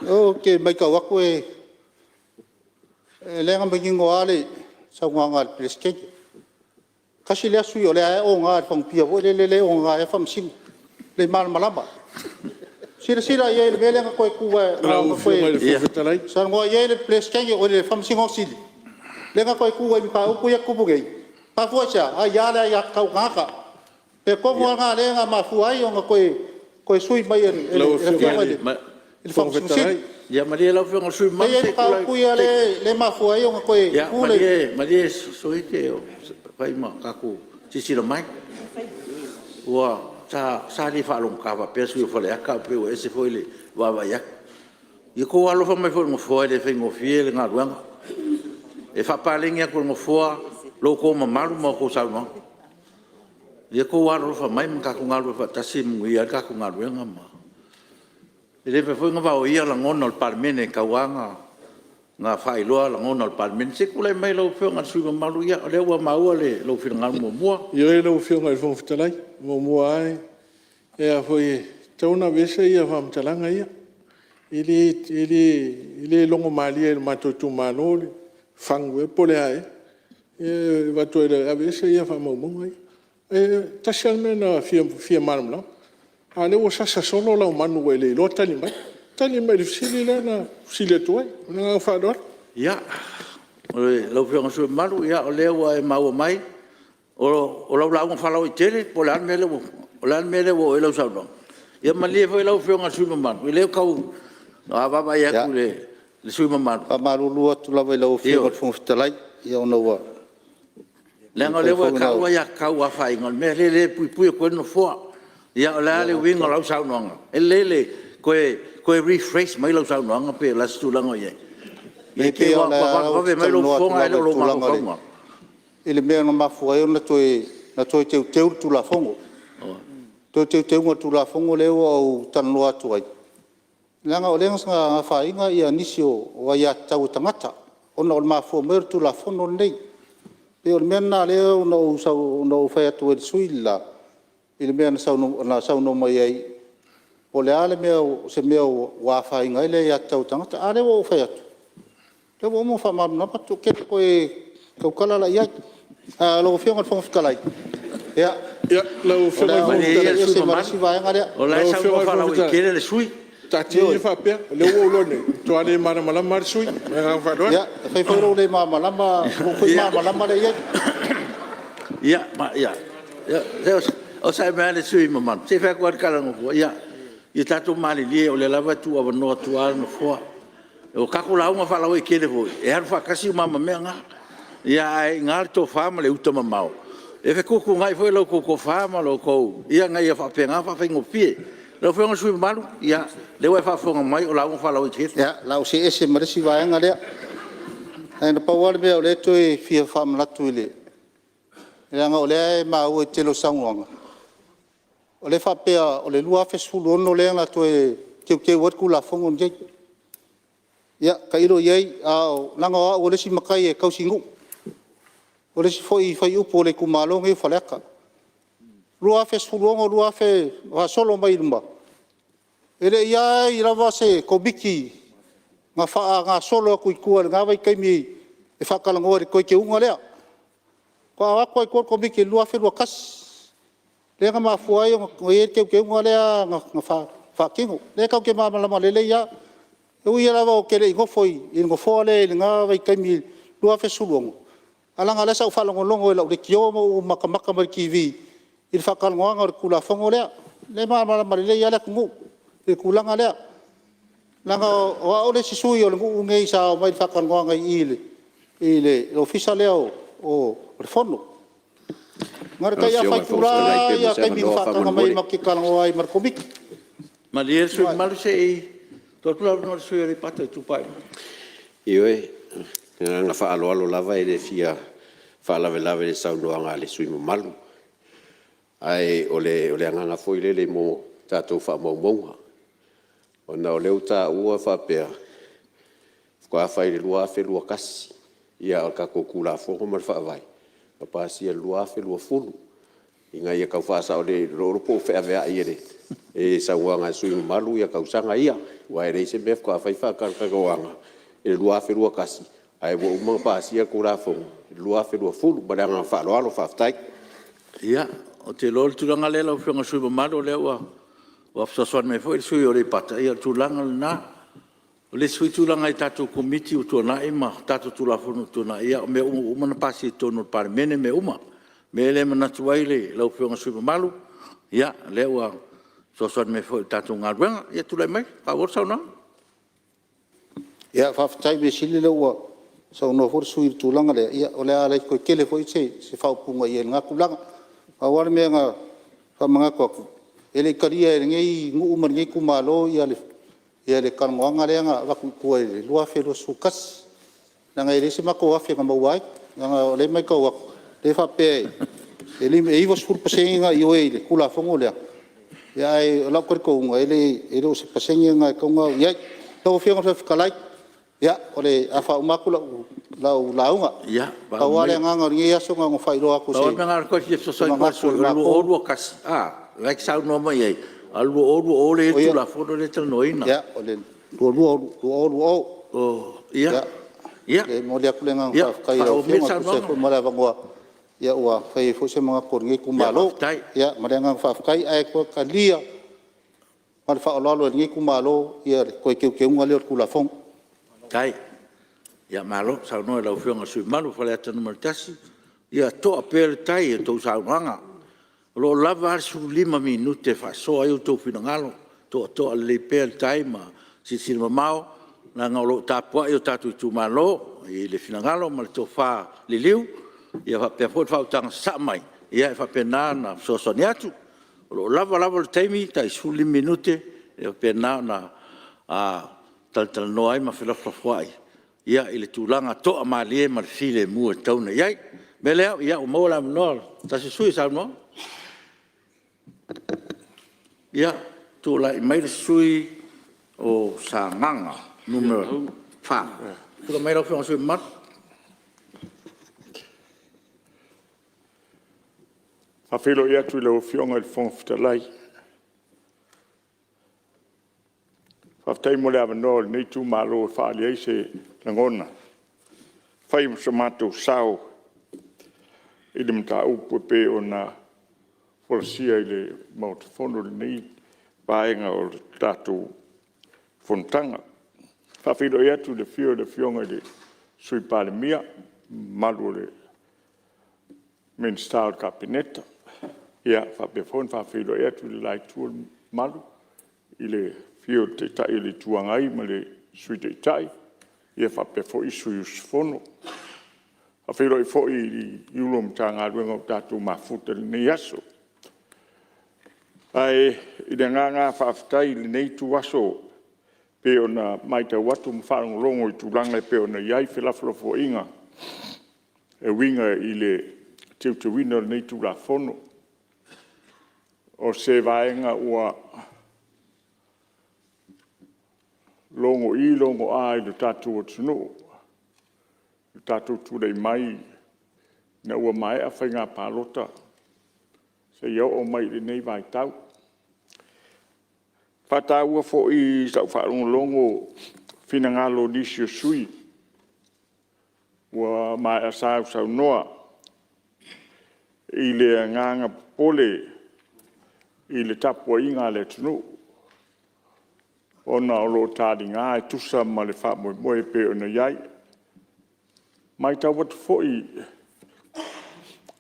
G: Ou te maitau atu o lea na manino lava le saunoaga a le Peresetene. Tasi lea sui usufono o lea e oga i le fagupia foi lele e oga ai lava Faamasino, e le malamalama. Silasila i ai i le mea lea na toe
B: Lau Afioga i le Fofoga Fetalai…
G: saunoa i ai le Faamasino Sili lea na toe tu ai i mataupu ia e tutupu nei? Mafua i se a? Aia le aiatatau a le tagata. O le mea tonu lava lena lea na mafua ai ona toe sui mai e le Afioga i le Faamasino Sili.
A: Ia malie lau Afioga i le sui usufono
G: E i ai mataupu ia lea e mafua ai ona toe tu le…
A: Ia malie Soia fai ma tatou silasila mai. Sa le faalogogata faapea le sui usufono o Faleata ae pei ua ese foi le vaavaai atu. Ia outou alolofa mai foi i le Nofoa e le faigofie le galuega. E faapaleni atu e le Nofoa lo outou mamalu ma a outou saunoaga. Ia outou alolofa mai ma tatou galulue faatasi e manuia ai le tatou galuega. E le mafai foi ona vaoia lagona o le Palemene e tau lava ona faailoa lagona o le Palemene. Se i tulai mai lau Afioga i le sui usufono mamalu, o lea ua maua lou finagalo muamua.
B: Ioe lau Afioga i le Fofoga Fetalai, muamua lava, e tatau ona aveese faamatalaga ia. E le logomalie i le matou Itumalo le fagu ea po o le a ea. E avatu ai, aveese ia faamaumauga ia. E tasi lava le mea na fia malamalama, a o lea ua sasa solo lau manu ua e le iloa tali mai. Tali mai i le fesili lea na fesili atu ai. Ma le agaga faaaloalo.
A: Ia, lau Afioga i le sui usufono mamalu, o lea ua e maua mai, o lau lauga faalauaitele po o le a le mea lea ua oo i ai lau saunoaga? Ia malie foi lau Afioga i le sui usufono mamalu, o lea e tau vaavaai atu i le sui usufono mamalu. E
G: faamalulu atu lava i lau Afioga i le Fofoga Fetalai, ona ua…
A: Leaga o lea ua e taua aiatatau afaina, o le mea lea e puipui atu ai le Nofoa. Ia o le a le uiga o lau saunoaga? E lelei le toe rephrase mai lau saunoaga pe o le a se tulaga o i ai. Ne i te i ua vavevave mai lou fofoga ae le o lou mafaufauga.
G: I le mea na mafua ai ona toe teuteu le Tulafono. Toe teuteuga o le Tulafono lea ua ou talanoa atu ai, leaga o lea sa afaina nisi o aiatatau a tagata ona o le mafua mai o le Tulafono lenei. E pei o le mea lena lea na ou fai atu ai i le sui usufono le la i le mea na saunoa mai ai, po o le a se mea ua afaina ai le aiatatau a tagata. A lea ua ou fai atu, o lea ua uma ona faamalamalama atu, ou te le toe tautala la i ai. Lau Afioga i le Fofoga Fetalai, ia, o le a ou see ese ma le isi vaega lea.
A: O la e saunoa faalauaitele le sui usufono.
B: Taatia ia faapea, o lea ua ou iloa nei, ua matua le malamalama lava le sui usufono. Ma le agaga faaaloalo.
G: Ia, e fai foi lou le malamalama, lou foi malamalama lea i ai.
A: Ia, onosai mai lava le sui usufono mamalu, se i fai atu lava le tala a le Nofoa. Ia tatou malilie o lea lava e tuuavanoa atu lava le Nofoa. O tatou lauga faalauaitele foi, e alu faatasi uma lava ma mea na. Ae i ina le tofa ma le uta mamao e fetuutuunai foi la outou tofa ma la outou… ina ia faapena ona faafaigofie. Lau Afioga i le sui usufono mamalu, o lea ua e faafofoga mai o lauga faalauaitele.
G: Ia, o le a ou see ese ma le isi vaega lea. Ae na pau lava le mea o lea e toe fia faamanatu i le… leaga o lea e maua i le tele o saunoaga, o lea e faapea o le 2016 lea na toe teuteu ai le Tulafono lenei. Ia tailo i ai, leaga o au le isi matai e tausinuu, o le isi foi faiupu a le itumalo lenei o Faleata. 2016, 2000 faasolo mai i luma, e le i i ai lava se Komiti na faagasolo atu i tua i lena vaitaimi e faatalanoa i le teuteuga lea. Faatoa o atu lava i tua le Komiti i le 2021, lea na mafua ai ona i ai le teuteuga lea na faatino. O lea tatou te malamalama lelei lava. E ui lava ou te le i nofo i le nofoa lea i lena vaitaimi i le 2016, ae leaga o lea sa ou faalogologo i lau leitio ma ou matamata mai i le TV i le faatalanoaga o le Tulafono lea. O lea e malamalama lelei lava le atunuu i le tulaga lea, leaga o au le isi sui o le nuu lenei sa omai i le faatalanoaga i i i le Ofisa lea o le Fono. Na o le tai afa itula lava ia taimi na faataga mai ai matou te talanoa ai ma le Komiti.
A: Malie le sui usufono mamalu se i tuu atu le avanoa i le sui usufono mo Aleipata Itupa i Luga.
I: Ioe, ma le agaga faaaloalo lava e le fia faalavelave i le saunoaga a le sui usufono mamalu. Ae o le agaga foi lele mo tatou faamaumauga, ona o lea ua taua faapea faatoa fai i le 2021, a o le tatou Tulafono ma le Faavae na pasia i le 2020, ina ia tau faasao ne i te i ua feaveai e le saunoaga a le sui usufono mamalu tausaga ia, aua e leai se mea faatoa fai faatalatalanoaga i le 2021 ae ua uma ona pasia le Tulafono i le 2020. Ma le agaga faaaloalo faafetai.
A: Ia, ou te iloa o le tulaga lea lau Afioga i le sui usufono mamalu, o lea ua fesoasoani mai foi le sui usufono mo Aleipata, ia o le tulaga lena. O le isi foi tulaga i tatou Komiti ua tuanai ma tatou Tulafono ua tuanai, ia o mea uma ua uma ona pasia i totonu o le Palemene mea uma. O le mea lea e manatu ai lau Afioga i le sui usufono mamalu, ia o lea ua fesoasoani mai foi i le tatou galuega. Ia tulai mai e faaauau le saunoaga.
G: Ia faafetai, measili o lea ua saunoa foi le sui usufono i le tulaga lea, ia o le a le toe tele foi se faaupuga i ai i lena tulaga. Pau lava le mea na faamanatu atu, e le i talia e lenei nuu ma lenei Itumalo le talanoaga lea na avatu i tua i le 2021, leaga e leai se matou $1,000 na maua ai. Leaga o lea e maitau atu lea e faapea e 90% na ioe i le Tulafono lea, ae o lau talitonuga e le o se pasene lena e tatau ona oo i ai. Lau Afioga i le Fofoga Fetalai, ia o le a faauma atu lau lauga. Pau lava le agaga o lenei aso na ona faailoa atu o
A: Pau lava le mea na ona toe fia fesoasoani atu ai le sui usufono, o le 2021 a, o lena e te saunoa mai ai, a o le 2020 lea e i ai le Tulafono lea e talanoaina.
G: Ia, o le 2020. Ia, e momoli atu le agaga faafetai i lau Afioga e tusa ai foi ma le avanoa ua fai ai foi se manatu o lenei itumalo. Ia ma le agaga faafetai, ae talia ma le faaaloalo e lenei itumalo le toe teuteuga lea o le Tulafono.
A: Faafetai. Ia malo saunoa i lau Afioga i le sui usufono mamalu mo Faleata 1. Ia to'a pea le tai i a outou saunoaga. O lo o lava a le 15 minute e faasoa ai outou finagalo, toatoa lelei pea le tai ma silasila mamao leaga o lo o tapuai o tatou Itumalo i le finagalo ma le tofa liliu faapea foi le faautaga sasaa mai e faapena ona fesoasoani atu. O lo o lava lava le taimi, tai 15 minute e faapena ona talatalanoa ai ma felafolafoai i le tulaga toamalie ma le filemu e tatau ona i ai. O le mea lea ua maua le avanoa o se tasi o sui usufono e saunoa. Ia, tulai mai le sui usufono mo Sagaga 4. Tulai mai lau Afioga i le sui usufono mamalu.
F: E faafeiloai atu i lau Afioga i le Fofoga Fetalai. Faafetai mo le avanoa o lenei itumalo e faaali ai se lagona e fai ma so matou sao i le mataupu e pei ona folasia i le Maota Fono i lenei vaega o le tatou fonotaga. E faafeiloai atu i le afio o le Afioga i le Sui Palemia, le mamalu o Minisita o le Kapeneta. E faapea foi ona faafeiloai atu i le la itu o le malu i le afio o le Taitai o le Itu Agai ma le Sui Taitai faapea foi sui usufono. E faafeiloai foi i Ofisa Sili o Pulega o Matagaluega ua tatou mafuta i lenei aso. Ae i le agaga lava faafetai i lenei ituaso e pei ona matau atu ma faalogologo i tulaga e pei ona i ai felafolafoaiga e uiga i le teuteuina o lenei Tulafono. O se vaega ua logoi logo a i le tatou atunuu i le tatou tulai mai ina ua maea faiga palota seia oo mai i lenei vaitau. E faataua foi i sau faalogologo finagalo o nisi o sui usufono ua maea sausaunoa i le agaga popole i le tapuaiga a le atunuu ona o lo o taliga e tusa ma le faamoemoe e pei ona i ai. E matau atu foi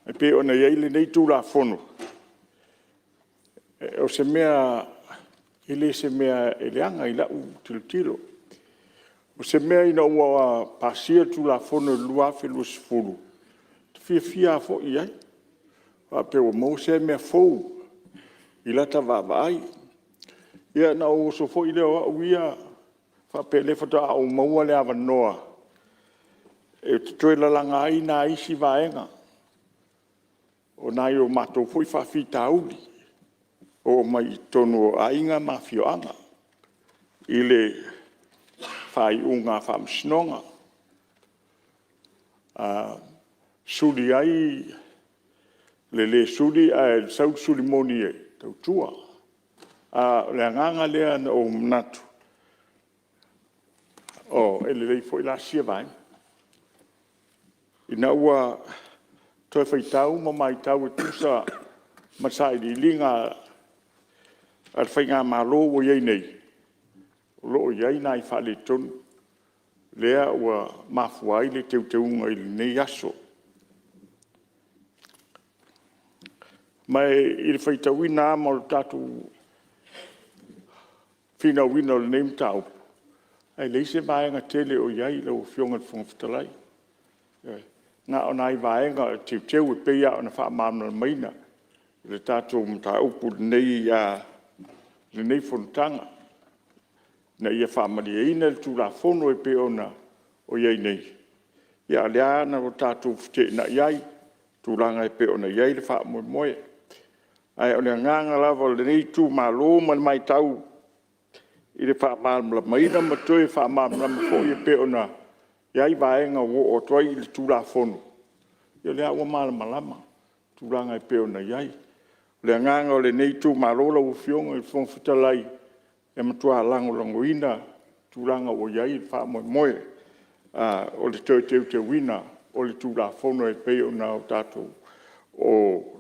F: e pei ona i ai lenei Tulafono, o se mea e le o se mea e leaga i lau tilotilo. O se mea ina ua pasia le Tulafono i le 2020, ou te fiafia lava foi i ai, faapea ua maua sea mea fou i lata vaavaai. Ia ona ou oso foi lea o au ia faapea o lea faatoa ou maua le avanoa ou te toe lalaga ai nai isi vaega o nai o matou foi faafitauli e oo mai i totonu o aiga ma afioaga i le faaiuga a Faamasinoga, suli ai le le suli ae sau le suli moni e tautua. A o le agaga lea na ou manatu, e lelei foi la sia vaega. Ina ua toe faitau ma matau e tusa ma sailiiliga a le Faigamalo ua i ai nei, o lo o i ai nai faaletonu lea ua mafua ai le teuteuga i lenei aso. Ma i le faitauina lava ma le tatou finauina o lenei mataupu, e leai se vaega tele o i ai lau Afioga i le Fofoga Fetalai. Ioe. Na o nai vaega e teuteu e pei lava ona faamalamalamaina le tatou mataupu i lenei fonotaga, ina ia faamalieina le Tulafono e pei ona i ai nei, a o lea lava na tatou feteenai ai i tulaga e pei ona i ai le faamoemoe. Ae o le agaga lava o lenei itumalo ma le matau i le faamalamalamaina ma toe faamalamalama foi e pei ona i ai vaega ua oo atu ai le Tulafono, ia o lea ua malamalama tulaga e pei ona i ai. O le agaga o lenei itumalo lau Afioga i le Fofoga Fetalai, e matua lagolagoina tulaga ua i ai le faamoemoe o le toe teuteuina o le Tulafono e pei ona tatou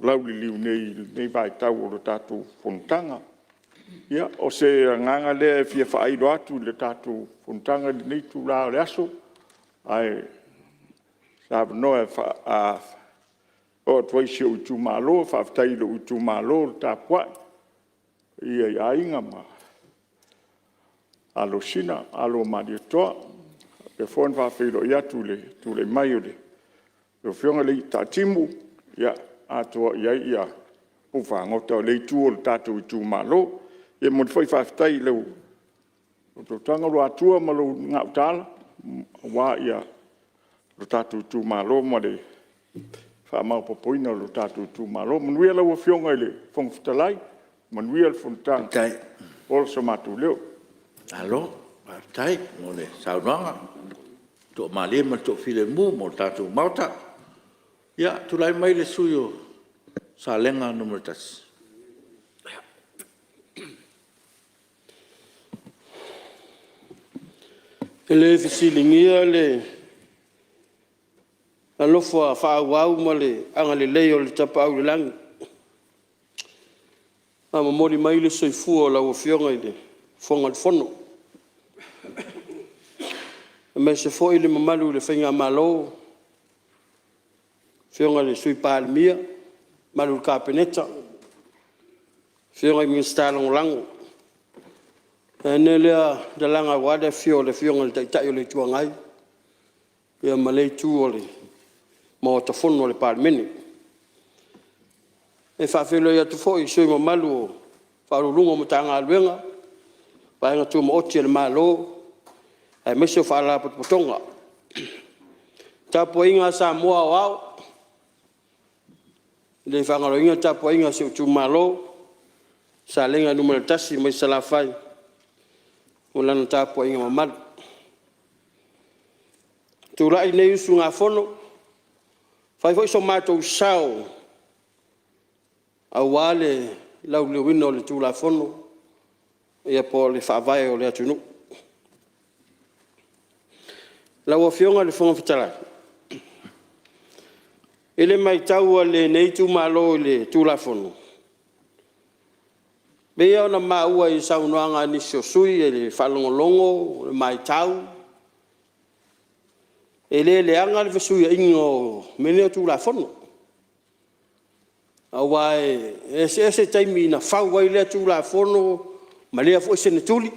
F: lauliliu nei i lenei vaitau o le tatou fonotaga. Ia, o se agaga lea e fia faailo atu i le tatou fonotaga i lenei itula o le aso, ae o se avanoa e oo atu ai i si ou itumalo. Faafetai i lou itumalo le tapuai, le paia i Aiga ma Alo o Sina, Alo o Malietoa. E faapea foi ona faafeiloai atu i le tulai mai o lau Afioga i le alii Taatimu, atoa i ai puafagota o lea itu o le tatou itumalo. E momoli foi le faafetai i lau utaga Luatua ma lou Gautaala aua lo tatou itumalo ma le faamaopoopoina o le tatou itumalo. Manuia lau Afioga i le Fofoga Fetalai, manuia le fonotaga. Ola so matou leo. Malo faafetai mo le saunoaga toamalie ma le toafilemu mo le tatou Maota. Ia, tulai mai le sui usufono mo Salega 1.
J: E le fesiligia le alofa faaauau ma le agalelei o le Tapaau i le Lagi na momoli mai le soifua o lau Afioga i le Fofoga o le Fono, aemaise foi le mamalu i le Faigamalo, afioga i le Sui Palemia, mamalu i le Kapeneta, afioga i Minisita Lagolago. Vaeane lea talaga aua le afio o le Afioga i le Taitai o le Itu Agai ma lea itu o le Maota Fono o le Palemene. E faafeiloai atu foi i sui usufono mamalu o Ofisa Sili o Pulega o Matagaluega, Vaega Tumaoti a le Malo aemaise o Faalapotopotoga. Le tapuaiga a Samoa aoao, e le faagaloina le tapuaiga a si ou Itumalo Salega 1 mai Salafai ma lana tapuaiga mamalu. E tulai lenei usugafono e fai foi so matou sao aua le lauliliuina o le Tulafono po o le Faavae o le atunuu. Lau Afioga i le Fofoga Fetalai, i le matau a lenei Itumalo i le Tulafono, e pei lava ona maua i saunoaga a nisi o sui usufono i le faalogologo, matau, e le leaga le fesuiaiga o mea nei o Tulafono aua e eseese taimi na fau ai lea Tulafono ma lea foi seneturi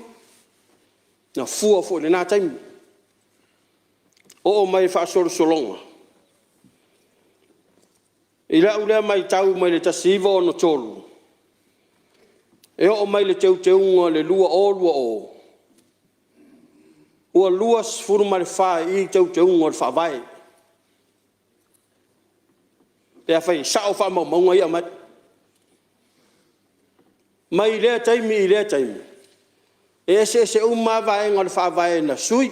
J: na fua foi i lena taimi. Oo mai i le faasolosologa i lau lea matau mai le 1963 e oo mai i le teuteuga o le 2020, ua 24 i i teuteuga o le Faavae pe afai e sao faamaumauga ia e aumai. Mai lea taimi i lea taimi, e eseese uma lava vaega o le Faavae na sui,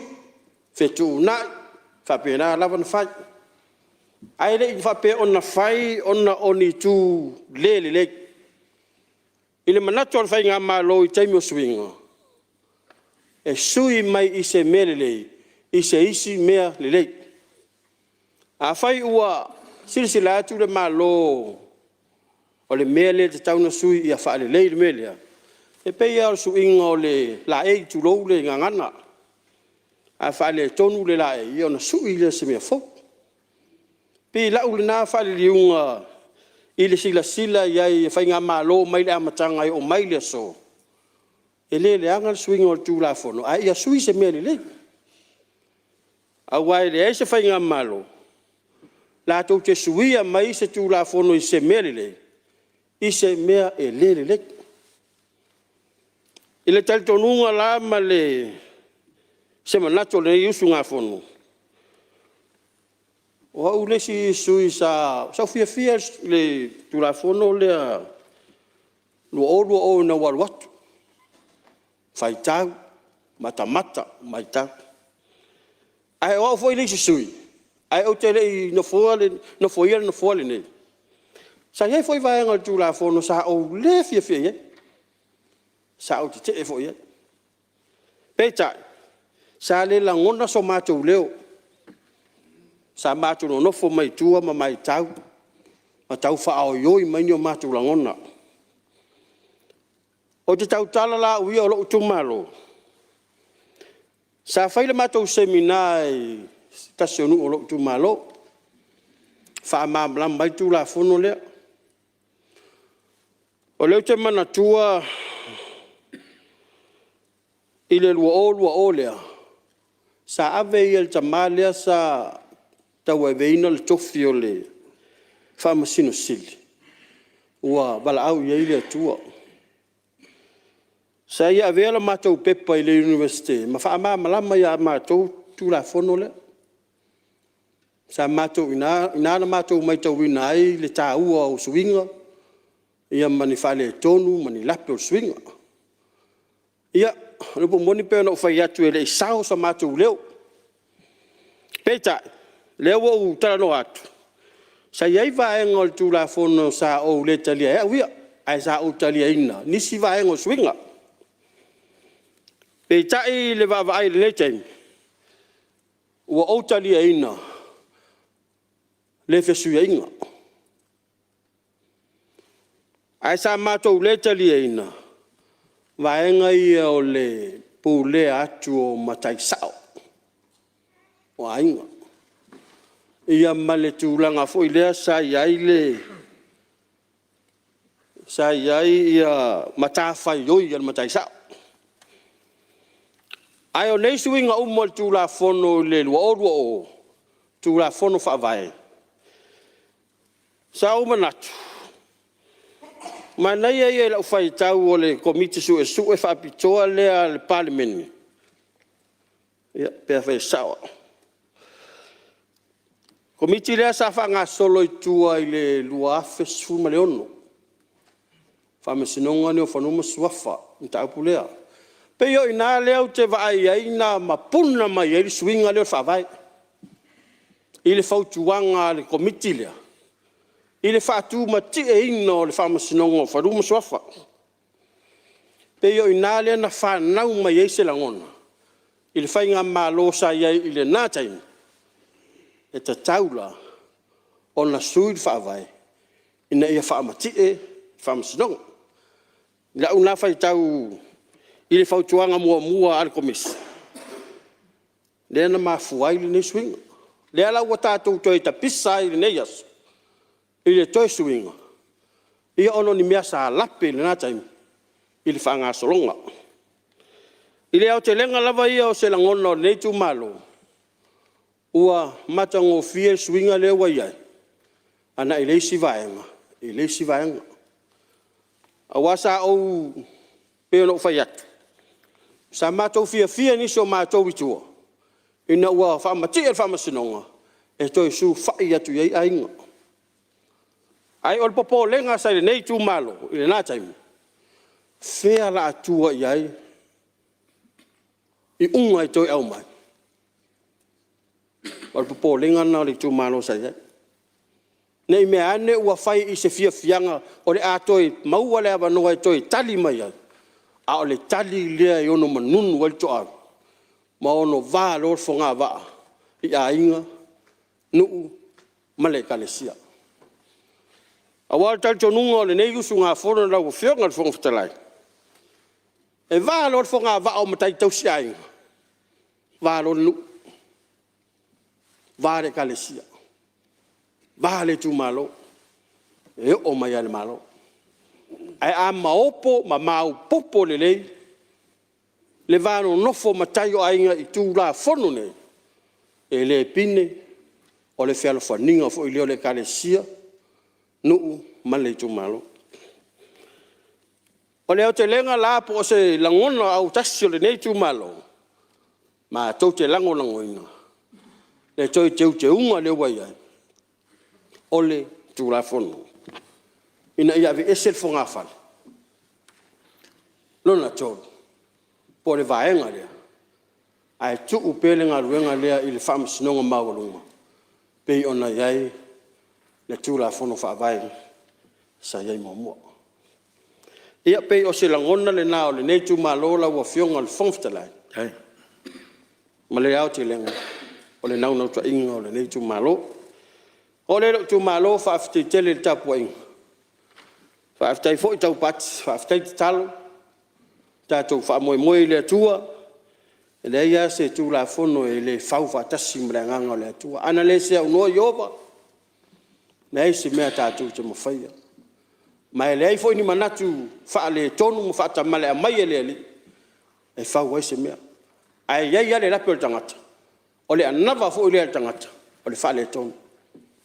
J: fetuunai, faapena lava ona fai. Ae le i faapea na fai ona o ni itu le lelei. I le manatu o le Faigamalo i taimi o suiga, e sui mai i se mea lelei i se isi mea lelei. Afai ua silasila atu le Malo o le mea lea e tatau ona sui ia faalelei le mea lea, E pei lava o le suiga o le laei tulou le gagana. A faaletonu le laei ona sui lea i se mea fou. E pei o lau lena faaliliuga i le silasila i ai i faigamalo mai le amataga e oo mai le aso, e le leaga le suiga o le Tulafono ae ia sui i se mea lelei. Aua e leai se faigamalo latou te suia mai se Tulafono i se mea lelei i se mea e le lelei. I le talitonuga la ma se manatu o lenei usugafono, o au le isi sui usufono sa ou fiafia i le Tulafono lea 2020 ina ua alu atu, faitau, matamata, matau. Ae o au foi le isi sui usufono ae ou te le i nofoia le nofoa lenei, sa i ai foi vaega o le Tulafono sa ou le fiafia i ai, sa ou tetee foi i ai. Peitai, sa le lagona so matou leo, sa matou nonofo mai tua ma matau ma tau faaoioi mai ni o matou lagona. Ou te tautala la au ia o lou itumalo, sa fai le matou Semina i se tasi o nuu o lou itumalo e faamalamalama ai le Tulafono lea. O lea ou te manatua i le 2020 lea, sa ave ia i le tama lea sa tauaveina le tofi o le Faamasino Sili ua valaau i ai le Atua. Sa ia avea le matou pepa i le Iunivesite ma faamalamalama ia matou le Tulafono lea. Sa matou i ina na matou matauina ai le taua o suiga ma ni faaletonu ma ni lape o le suiga. Ia, o le upu moni pei ona ou fai atu e le i sao so matou leo. Peitai, o lea ua ou talanoa atu, sa i ai vaega o le Tulafono sa ou le talia e au ia, ae sa ou taliaina nisi vaega o suiga. Peitai i le vaavaai i lenei taimi, ua ou taliaina le fesuiaiga. Ae sa matou le taliaina vaega ia o le pulea atu o matai sao o aiga, ia ma le tulaga foi lea sa i ai matafaioi a le matai sao. Ae o nei suiga uma o le Tulafono i le 2020, Tulafono Faavae, sa ou manatu, manaia ia i lau faitau o le Komiti Suesue Faapitoa lea a le Palemene, ia pe afai e sao au, Komiti lea sa faagasolo i tua i le 2016, Faamasinoga lenei o Fanua ma Suafa le mataupu lea. E pei o i ina lea ou te vaai ai na mapuna mai ai le suiga lea o le Faavae i le fautuaga a le Komiti lea i le faatumatieina o le Faamasinoga o Fanua ma Suafa. E pei o i ina lea na fanau mai ai se lagona i le faigamalo sa i ai i lena taimi, e tatau la ona sui le Faavae ina ia faamatie Faamasinoga. I lau la faitau i le fautuaga muamua a le Komisi, lea na mafua ai lenei suiga. Lea la ua tatou toe tapisa ai i lenei aso i le toe suiga ona o ni mea sa lape i lena taimi i le faagasologa. I le aotelega lava ia o se lagona o lenei itumalo, ua matagofie le suiga lea ua i ai agai le isi vaega i le isi vaega. Aua sa ou pei ona ou fai atu, sa matou fiafia nisi o matou i tua ina ua faamatie le Faamasinoga e toe sulufai atu i ai aiga. Ae o le popolega sa i lenei itumalo i lena taimi, o fea o le a tua i ai iuga e toe aumai? O le popolega lena o le itumalo sa i ai, ne i meaane ua fai i se fiafiaga o le a toe maua le avanoa e toe tali mai ai, a o le tali lea e ono manunu ai le toau ma ono va loa le fogavaa i aiga, nuu ma le Ekalesia. Aua o le talitonuga o lenei usugafono lau Afioga i le Fofoga Fetalai, E va loa le fogavaa o matai tausiaiga, va loa le nuu, va le Ekalesia, va le Itumalo, e oo mai lava i le Malo. Ae a maopo ma maopoopo lelei le va nonofo o matai o aiga i Tulafono nei, e le pine o le fealofaniga foi lea o le Ekalesia, nuu ma le Itumalo. O le aotelega la po o se lagona autasi o lenei Itumalo matou te lagolagoina le toe teuteuga lea ua i ai o le Tulafono ina ia aveese le fogafale. Lona tolu, po o le vaega lea ae tuu pea le galuega lea i le Faamasinoga Maualuga pei ona i ai le Tulafono Faavae sa i ai muamua. Ia pei o se lagona lena o lenei itumalo lau Afioga i le Fofoga Fetalai ma le aotelega o le naunautaiga o lenei itumalo. O'o lea i lou itumalo, faafetai tele i le tapuaiga, faafetai foi taupati, faafetai tatalo, tatou faamoemoe i le Atua e leai lava se Tulafono e le fau faatasi ma le Agaga o le Atua. Ana le seanoa Ieova, leai se mea tatou te mafaia ma e leai foi ni manatu faaletonu ma faatamala e aumai e le Alii e fau ai se mea. Ae i ai lava le lape o le tagata, o le anava foi lea a le tagata o le faaletonu.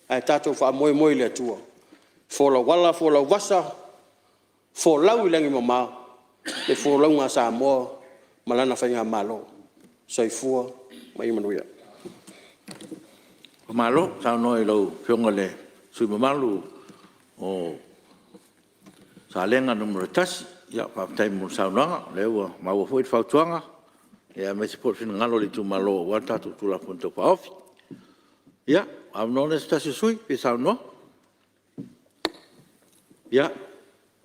J: Ae tatou faamoemoe i le Atua, folau ala folau vasa, folau i lagi e mama le folauga a Samoa ma lana Faigamalo. Soifua ma ia manuia. Faamalo saunoa i lau Afioga i le sui usufono mamalu o Salega 1. Faafetai mo le saunoaga o lea ua maua foi le fautuaga aemaise foi le finagalo o le itumalo aua le tatou Tulafono Tau Faaofi. Ia, o le avanoa lenei o se tasi o sui usufono e fia saunoa. Ia,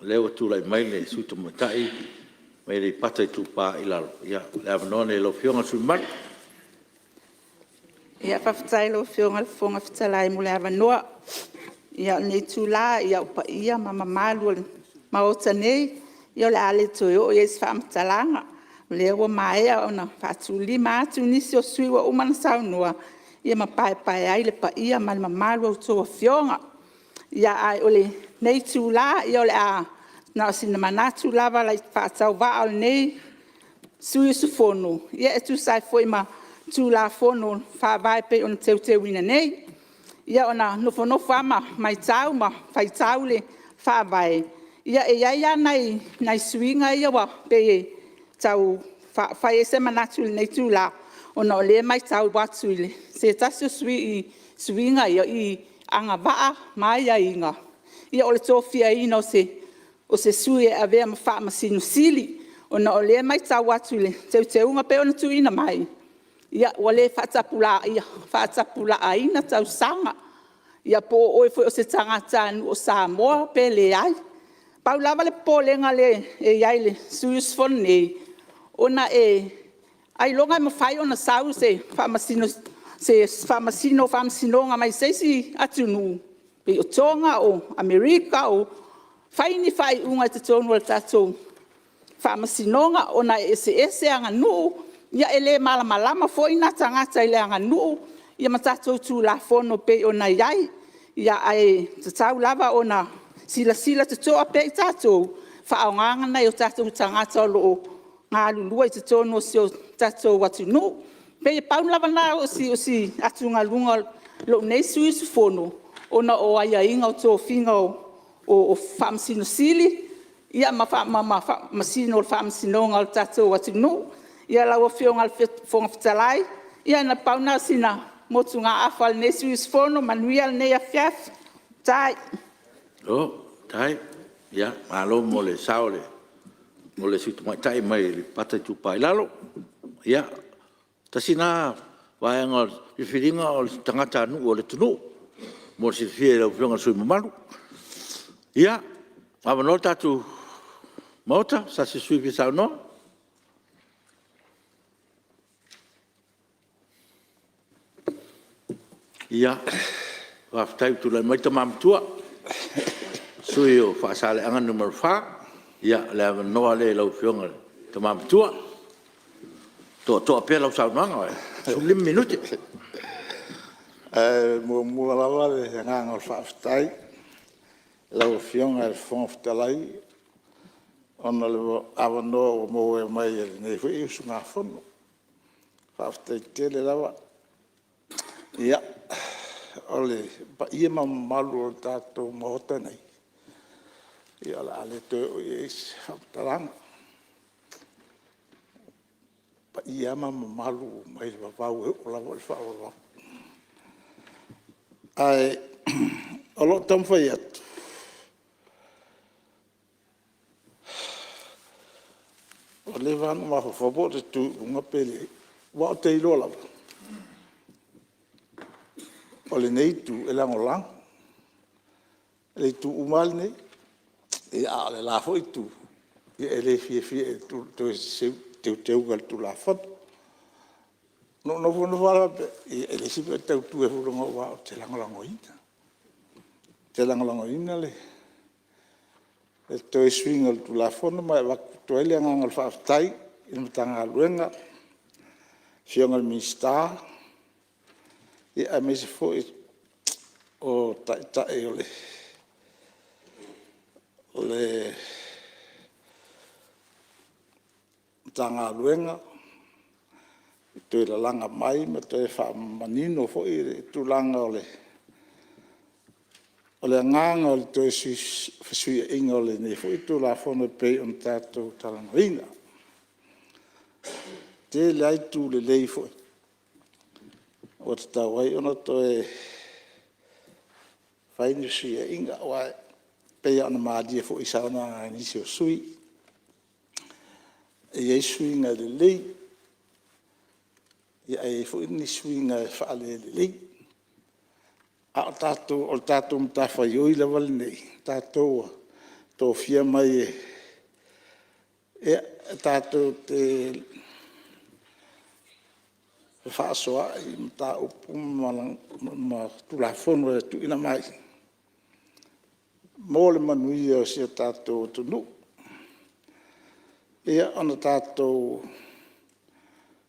J: o lea ua tulai mai le sui usufono tamaitai mai Aleipata Itupa i Lalo. Ia, o le avanoa lenei o lau Afioga i le sui usufono mamalu.
K: Ia faafetai i lau Afioga i le Fofoga Fetalai mo le avanoa. Ia o lenei itula, o paia ma mamalu o le Maota nei, ia o le a le toe oo i ai se faamatalaga, o lea ua maea ona faatulima atu nisi o sui usufono ua uma ona saunoa ma paepae ai le paia ma le mamalu o a outou Afioga. Ae o lenei itula, na o sina manatu lava faatauvaa o lenei sui usufono e tusa ai foi ma Tulafono Faavae pei ona teuteuina nei. Ia ona nofonofo lava ma maitau ma faitau le Faavae, ia e i ai lava nai suiga ia e pei e tau fai ai se manatu i lenei itula, ona o lea e maitau atu i se tasi o sui i suiga ia i agavaa ma aiaiga o le tofiaina o se sui e avea ma Faamasino Sili. Ona o lea e maitau atu i le Teuteuga pei ona tuuina mai, ua le faatapulaaina tausaga, ia po o oe foi o se tagatanuu o Samoa pe leai. Pau lava le popolega lea e i ai i le sui usufono nei, ona ailoga e mafai ona sau se Faamasino o Faamasinoga mai se isi atunuu pei o Toga, o Amerika fai ni faaiuga i totonu o le tatou Faamasinoga ona e eseese aganuu, e le malamalama foi na tagata i le aganuu ma tatou Tulafono e pei ona i ai. Ae tatau lava ona silasila totoa pea i tatou i le faaaogaina o nai o tatou tagata o lo o galulue i totonu o si o tatou atunuu. E pei na pau lava lena o si atugaluga o lou nei sui usufono ona o aiaiga o tofiga o Faamasino Sili ma Faamasino o le Faamasinoga o le tatou atunuu. Lau Afioga i le Fofoga Fetalai, ia na pau lena o sina motugaafa a lenei sui usufono. Manuia lenei afiafi. Faafetai.
A: Malo faafetai. Malo mo le sao o le sui usufono tamaitai mai Aleipata Itupa i Lalo. Ia, tasi lena vaega o le filifiliga o le tagatanuu o le atunuu mo le silafia e lau Afioga i le sui usufono mamalu. Ia, ua avanoa le tatou Maota i se tasi o sui usufono e fia saunoa. Ia, faafetai ua tulai mai le Tama Matua, le sui usufono mo Faasaleleaga 4. Ia, o le avanoa lea i lau Afioga i le Tama Matua. Toatoa pea lau saunoaga, 15 minute.
D: Ae muamua lava le agaga o le faafetai i lau Afioga i le Fofoga Fetalai ona o le avanoa ua maua mai e lenei foi usugafono. Faafetai tele lava. Ia, o le paia ma mamalu o le tatou Maota nei, ia o le a le toe oo i ai se faamatalaga. O paia lava ma mamalu mai le vavau e oo lava i le faavavau. Ae o lou taumafai atu, ua leva lava ona ou mafaufau pe ou te tu i luga pe leai, aua ou te iloa lava, o lenei Itu e lagolago i le itu uma lava lenei. A o le la foi Itu, e le fiafia i le toe teuteuga o le Tulafono. Na ou nofonofo lava faapea, ia e leai se mea ou te tau tu ai fua aua ou te lagolagoina. Ou te lagolagoina le toe suiga o le Tulafono ma e avatu ai le agaga o le faafetai i le Matagaluega, le Afioga i le Minisita, aemaise foi o Taitai o le Matagaluega i le toe lalaga mai ma toe faamanino foi le tulaga o le agaga o le toe fesuiaiga o lenei foi Tulafono e pei ona tatou talanoaina. E tele lava itu lelei foi ua tatau ai ona toe fai ni fesuiaiga. Aua e pei lava ona malie foi i saunoaga a nisi o sui usufono, e i ai suiga lelei, ae i ai foi ni suiga e faalelelei. A o tatou o le tatou matafaioi lava lenei, o tatou ua tofia mai tatou te fefaasoaai i mataupu ma Tulafono e tuuina mai mo le manuia o si o tatou atunuu. Ia, ona tatou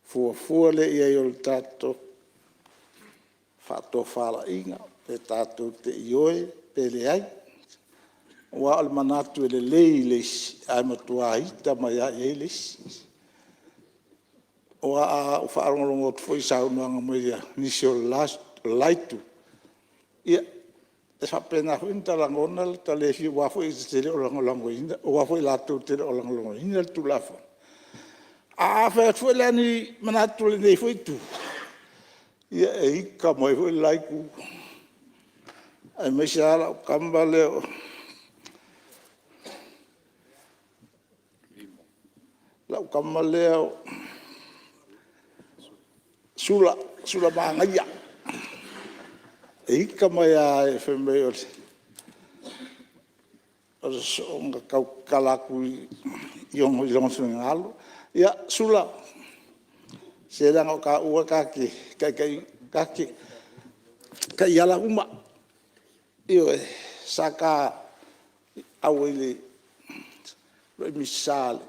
D: fuafua lea i ai o le tatou faatofalaiga, pe tatou te ioe pe leai. Aua o le manatu e lelei i le isi, ae matua ita mai lava i ai le isi. Aua a ou faalogologo atu foi i saunoaga mai a nisi o le la Itu, ia, e faapena foi ona lagona lo ta le fiafia aua foi e te le o lagolagoina, aua foi latou te le o lagolagoina le Tulafono. Ae a fai atu foi la ni manatu o lenei foi Itu, ia e ita mai foi le la Itu, aemaise lava lau tama lea o Sula, Sulamanaia. E ita mai lava fai mai o le soona tautala atu i lona finagalo. Ia, Sula, se leaga o taua ta te taiala uma. Ioe. Sa ta auai i le uluai Misa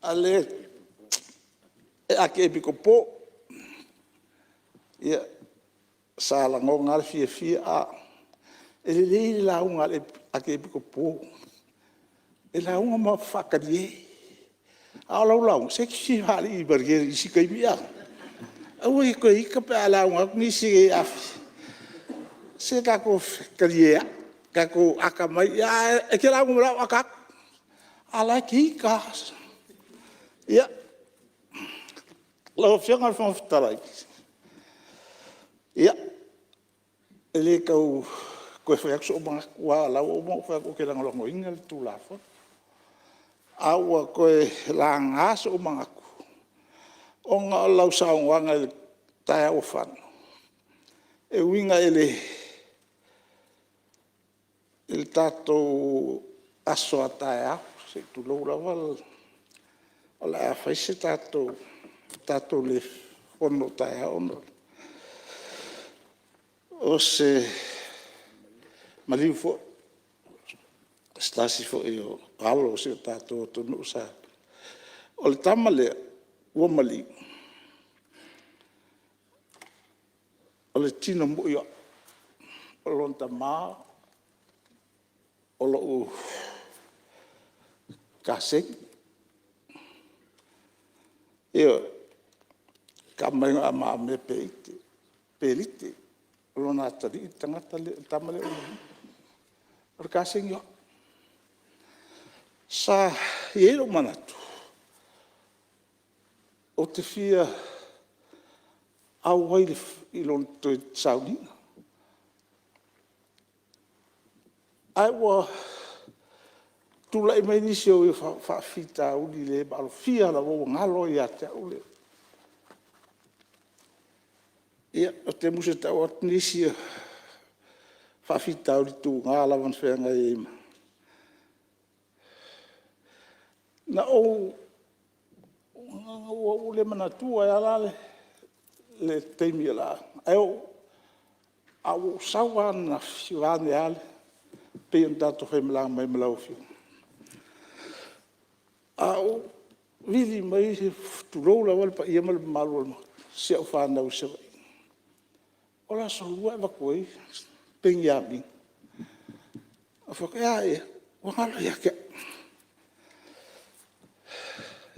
D: a le Epikopo. Ia, sa lagona lava le fiafia. E lelei le lauga a le Epikopo, e lauga ma faatalie, a o lau lauga, se e te fia faalii malie i isi taimi a? Aua e te toe ita pe a lauga atu nisi. Se tatou talie a'e, tatou atamai, ae e te lauga mai loa ae ou ata atu, a o la e te ita lava. Ia, lau Afioga i le Fofoga Fetalai, ia, e le tau toe fai atu sou manatu aua o la ua uma ona ou fai atu ou te lagolagoina le Tulafono. A ua toe laga sou manatu ona o lau saunoaga i le taeao ua fano e uiga i le tatou aso a taeao, se i tulou lava, o le a fai se tatou le fono taeao ona o se maliu foi se tasi foi o alo o si o tatou atunuu sa... O le tama lea ua maliu, o le tino moi o au. O lona tama o lou kasegi. Ioe. Tama ia na mamae Pelite, o lona atalii le tama lea ua maliu. O le kasegi o au. Sa i ai lou manatu, ou te fia auai i lona toe sauniga. Ae ua tulai mai nisi o faafitauli le maalofia lava ua galo ai ia te au le... Ia, ou te musu e tau atu nisi o faafitauli tuga lava na feagai ai ma... Na ou le manatua ai lava la le taimi o le a... Ae ua ou sau lava ananafi vaeane lava le pei ona tatou faimalaga mai ma lau Afioga. A ou vili mai, tulou lava le paia ma le mamalu o si au fanau i Savaii, o le aso Lua e avatu ai Peniamina. Ou fai atu, e a ea? Ua galo ia te au.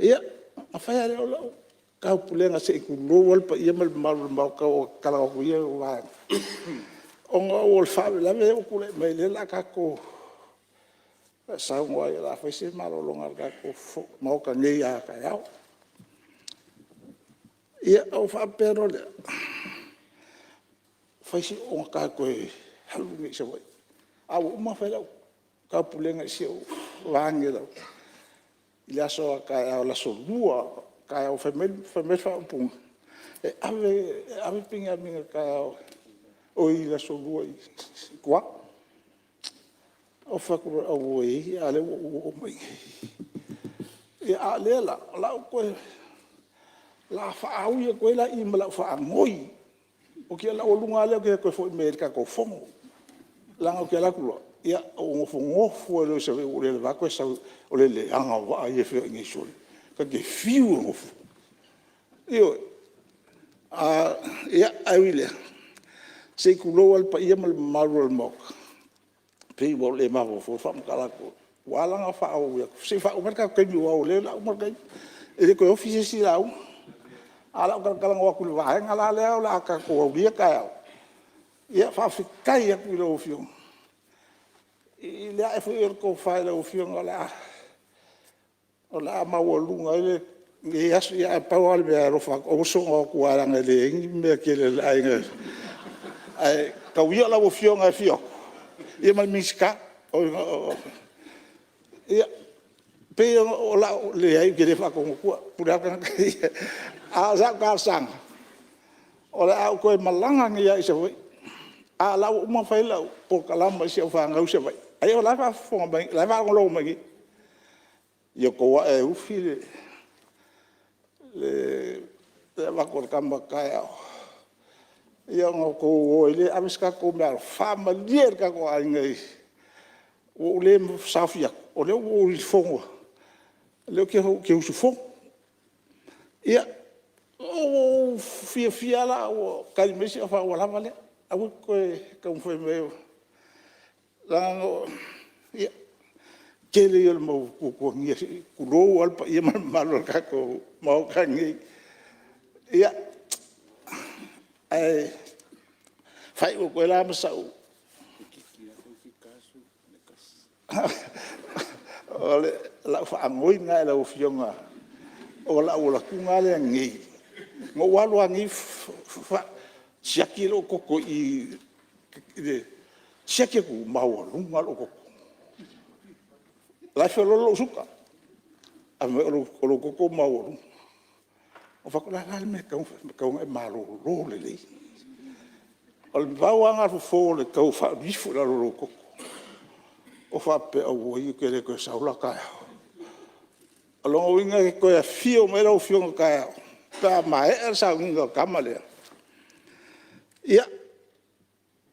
D: Ia, ona fai lava lea o lau taupulega se i tulou lava le paia ma le mamalu o le Maota ua ou talanoa atu i ia vaega, ona o le faalavelave lea ua tulai mai lea o le a tatou saunoa ai o le a fai se malologa a le tatou Maota nei a taeao. Ia, ona ou faapea loa lea, fai si augata e toe alu nei i Savaii, ae ua uma ona fai lau taupulega i si ou vaega i le aso a taeao le aso Lua taeao. Fai mai le faaupuga, e ave Peniamina i le aso Lua i tua. Ou fai atu loa, auē a o lea ua ou oo mai i inei. A o lea la, o le a ou toe faaui atu ai la i i ma lau faanoi. Ou te laualuga lava lea ou te le toe foi mai ai i le tatou Fono, leaga ou te alu atu loa, ou nofonofo ai loa i Savaii ua ou le lavea toe sau, o le leaga o vaa ia e feoai nei sole, ta te fiu e nofo. Ioe. Ae ui i lea, se i tulou lava le paia ma le mamalu o le Maota, e pei ua ou le mafaufau e faamatala atu. Ua ala la ona faaui atu, se i faauma mai le tatou taimi aua o lea o le a uma le taimi, e le toe ofi se isi lauga. Ae o le a ou talatalanoa atu i le vaega la lea o le a tatou aulia taeao. Ia faafetai atu i lau Afioga i le ae foi o le tofa i lau Afioga o le a maualuga ai lenei aso. Ae pau lava le mea e alofa atu, aua le soona o atu aua leaga e leai ni mea tele a le aiga. Ae tau ia o lau Afioga e afio atu ia ma le Minisita. Ia, pei o lau… Leai ou te le faatonu atua, e pule lava le tagata ia. A o sau talosaga, o le a ou toe malaga nei lava i Savaii, a o la ua uma ona fai lau polokalame i si au fanau i Savaii, o la e faafofoga mai, o la e faalogologo mai nei. Ia outou ae e ufi le avatu o le tama taeao, ia ona outou o ai lea e ave se tatou meaalofa. Faamalie i le tatou aiga ua ou le saofia atu, o lea ua ou i le fono, o lea ou te usufono. Ia, ua ou fiafia lava la ua tali mai si au fanau ua lava lea, aua e te toe taumafai mai, leaga ia, o le tele ia o le mau tuatuagia se i tulou lava le paia ma le mamalu o le tatou Maota nei. Ia, ae faaiu atu ai la ma sau… O lau faanoi lena i lau Afioga, o lau alu atu lea nei, na ou alu lava nei siaki lou toto i i le… Siaki atu, ua maualuga lou toto. O la e feoloolo lou suka, ae fai mai o lou toto ua maualuga. Ou fai atu, o le a la le mea e tatau ona fai? E tatau ona e malolo lelei. Na pau lava lena o le fofo o le tau faalu ifo i lalo o lou toto. Ou faapea, auoi ou te le toe sau la taeao. O lona uiga e toe afio mai lau Afioga taeao pe a maea le sauniga o le tama lea, ia,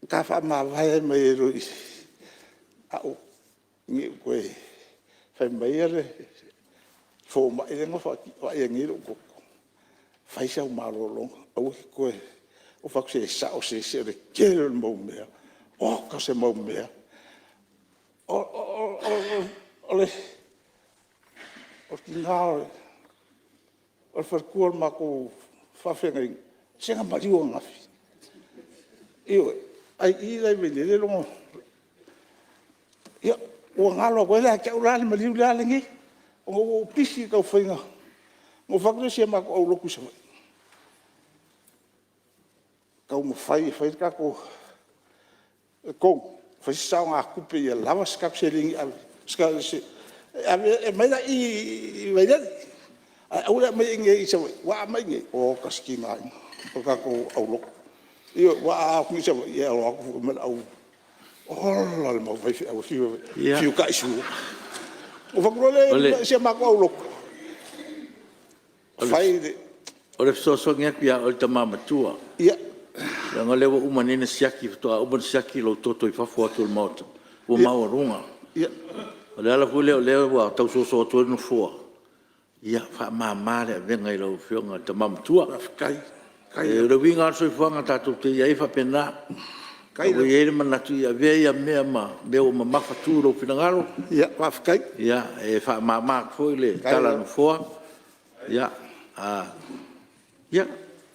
D: ta faamavae mai ai loa Ne i toe… Fai mai le fomai lea na vaaia nei lou toto, fai sau malologa, aua e te toe… Ou fai atu, se sao se o le tele o le mau mea, oka se mau mea. O le tina o le faletua o le matou faafeagaiga, se na maliu ananafi. Ioe. Ae i i la i Vailele lona… Ia, ua galo atu ai la ia te au le maliu lenei, ona ua ou pisi i le taumafaiga… Ona ou fai atu lea i si a matou aulotu i Savaii, taumafai e fai le tatou tonu, fai se saogatupe ia lava se tatou seleni e ave e aumai la i i i Vailele, ae aua le aumaia i inei i Savaii, aua a aumai i inei, oka se tigaina o tatou aulotu. Ioe. Aua a o atu nei i Savaii, e o atu foi ma le au… Ola le mau faifeau e fiu e taisua. Ona ou fai atu loa lea i si a matou aulotu, fai le… O le fesoasoani atu ia oe le tama matua, leaga o lea ua uma nei ona siaki, faatoa uma ona siaki lou toto i fafo atu o le Maota, ua maualuga. O le ala foi lea o lea ua tau soso atu ai le Nofoa, ia faamama le avega i lau Afioga i le tama matua. O le uiga lava o le soifuaga tatou te i ai e faapena. A ua i ai le manatu, ia avea ia mea ma mea ua mamafatu i lou finagalo, e faamama atu foi le tala a le Nofoa. Ia…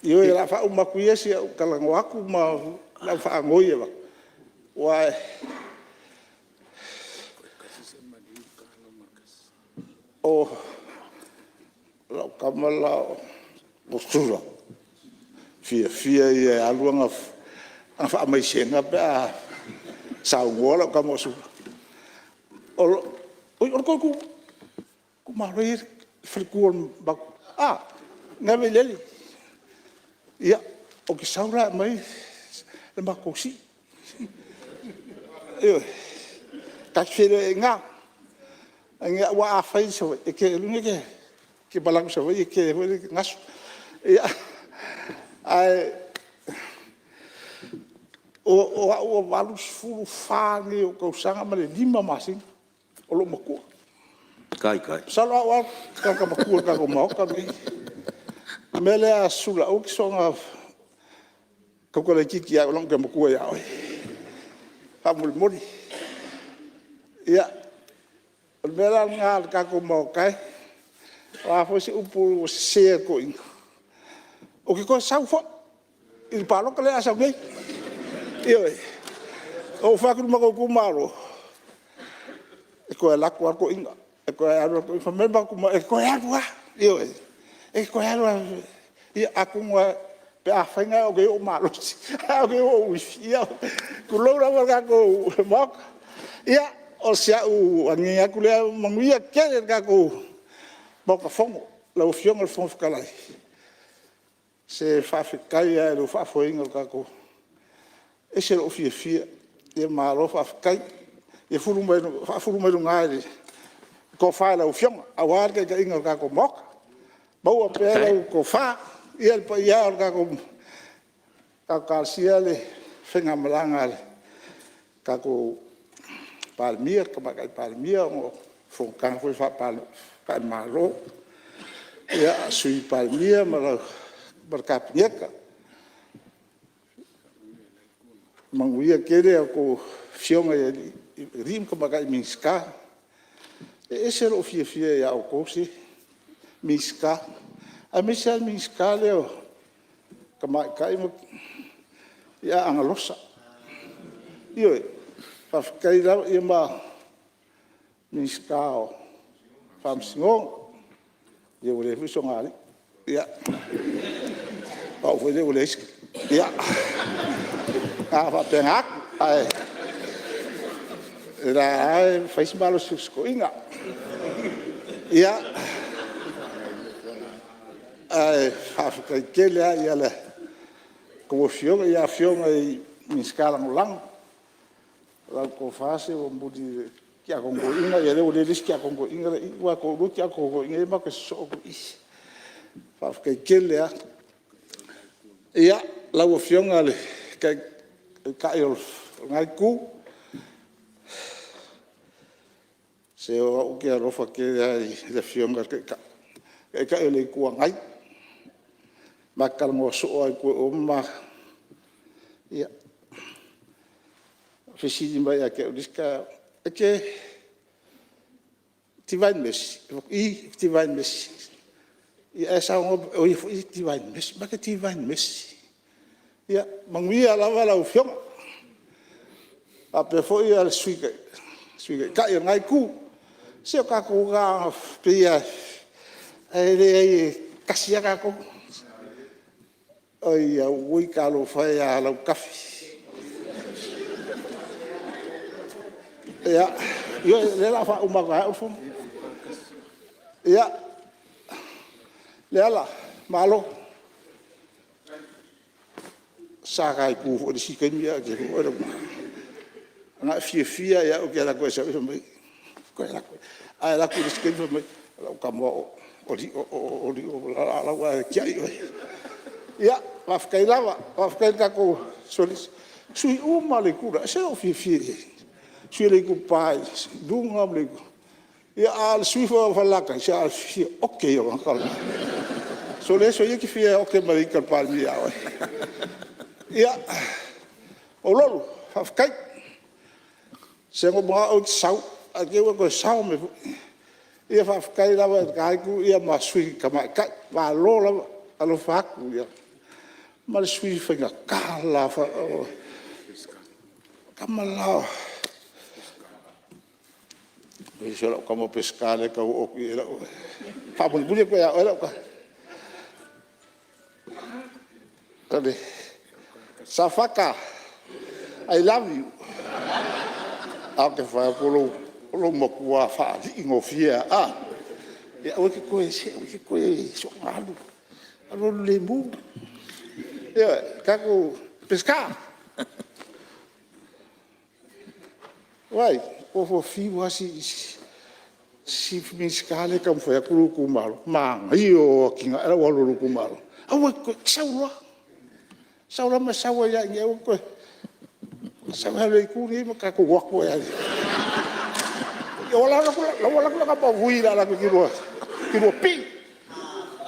D: Ioe, o le a faauma atu ia si au talanoa atu ma lau faanoi e avatu, aua o lau tama le la o Sula, o le fiafia ia e alu ana faamaisega pe a saunoa lau tama o Sula. O le tou itumalo e i ai le faletua o le matou… i ina i Vailele. Ia, ou te sau la e aumai le matou sii, ioe, ta te feiloai ai i ina. Aua a fai i Savaii, o lona uiga e te malaga i Savaii e tele foi le gasu. Ae o au ua 84 nei ou tausaga ma le 5 masina o lou matua. Masalo o au lava le tagata matua o le tatou Maota lenei. O le mea lea Sula, aua e te soona tautala itiiti ia au leaga ou te matua ia oe, faamolemole. Ia, o le mea la lena le tatou Maota e, o a foi se upu ua sese a le toeaina, ou te toe sau foi i le palota lea o le a sau nei. Ioe. Na ou fai atu i le matou itumalo, e toe alu atu lava le toeaina, e toe alu lava le toeaina. Fai mai le matou itumalo, e toe alu lava, ioe, e toe alu lava. Ia atonu lava pe afai ou te le o malosi, ae ou te le o ou ifi, ia tulou lava le tatou Maota. Ia, o si au agiagi atu lea, ia manuia tele le tatou Maota Fono. Lau Afioga i le Fofoga Fetalai, se faafetai lava i lou faafoeina o le tatou… E ese lou fiafia, malo faafetai. Ia faafulu mai luga e le tofa i lau Afioga aua le taitaiga o le tatou Maota. Maua pea lau tofa. Le paia e o le tatou talosia le faigamalaga a le tatou Palemia, le Tamaitai Palemia ona o fonotaga foi faale-Malo, Sui Palemia ma le Kapeneta. Manuia tele a outou afioga i alii ma tamaitai Minisita. E ese lou fiafia ia outou Minisita, aemaise lava le Minisita lea o Tamaitai ia A'aga Losa. Ioe. Faafetai lava. Ia ma le Minisita o Faamasinoga, ia ua leai foi so alii, o au foi lea ua leai se… Ia, na ona faapena atu, ae o la e lava e fai si malosi o si toeaina. Ia, ae faafetai tele lava i a outou Afioga i Afioga i Minisita Lagolago, lau tofa se ua muli i le Tiakono Toeaina, ia o lea ua leai le isi Tiakono Toeaina la e i i, aua e toalua Tiakono Toeaiina ia matou te sosoo atu i i. Faafetai tele lava. Ia, lau Afioga i le Taitai o lena Itu, Se o au ou te alofa tele lava i le Afioga i le Taitai, le Taitai o le Itu Agai. Ma talanoa soo lava i tua i o ma ma… Ia, fesili mai ia te au i le isi taeao, “E te Divine Mercy?” Ou fai atu, “I, Divine Mercy.” Ia ae saunoa mai, o ia foi e Divine Mercy. Ma te Divine Mercy. Ia manuia lava lau Afioga, faapea foi le Sui Taitai o lena Itu. Se o tatou lava e pei lava… ae leai e tasi lava tatou. Auoi talofa e ia Lautafi. Ioe, o lea o le a faauma atu lava e au le fono. Ia, Leala, malo. Sa ta itu foi i le isi taimi ae e te… Na e fiafia lava ia au ou te alu atu e sau, ae fai mai, toe alu atu. Ae alu atu i le isi taimi fai mai, o lau tama o Leo la ua tiai oe. Ia, faafetai lava. Faafetai i le tatou sui usufono uma lava o le itu le, e ese lou fiafia i ai. Le sui usufono o le Itupa i Luga ma le… a o le sui usufono foi o Falelatai, se o le fia ote ia o lana talanoa. Sole, soia e te fia ote ma ita i le Palemia ia oe. Ia, Maulolo, faafetai. Se na ou manao oe e te sau, ae te i ua e toe sao mai foi. Ia faafetai lava i lena itu ma sui tamaitai. Malo lava. Alofa atu ma le sui faigata le la o le tama le la, se o lau tama o Peseta lea e tau oo atu i ai lau… E faamulimuli atu ia oe lau tala. Safata, I love you, ae ou te fai atu o lou matua faalii gofie lava a. Ia aua e te toe, se aua e te toe soona alu, alualu lemu. Ioe. Peseta, vaai, ua fiu lava si Minisita lea e taumafai atu lou itumalo, manaia ia o atinae la e ua alu a lou itumalo. Aua e te toe, sau loa, sau loa ma e sau ai lava i inei, aua e te toe… Sau e alu i le itu lenei ma tatou o atu ai lava. La ua alu atu lana ava vui o le a alu atu e te lua pii.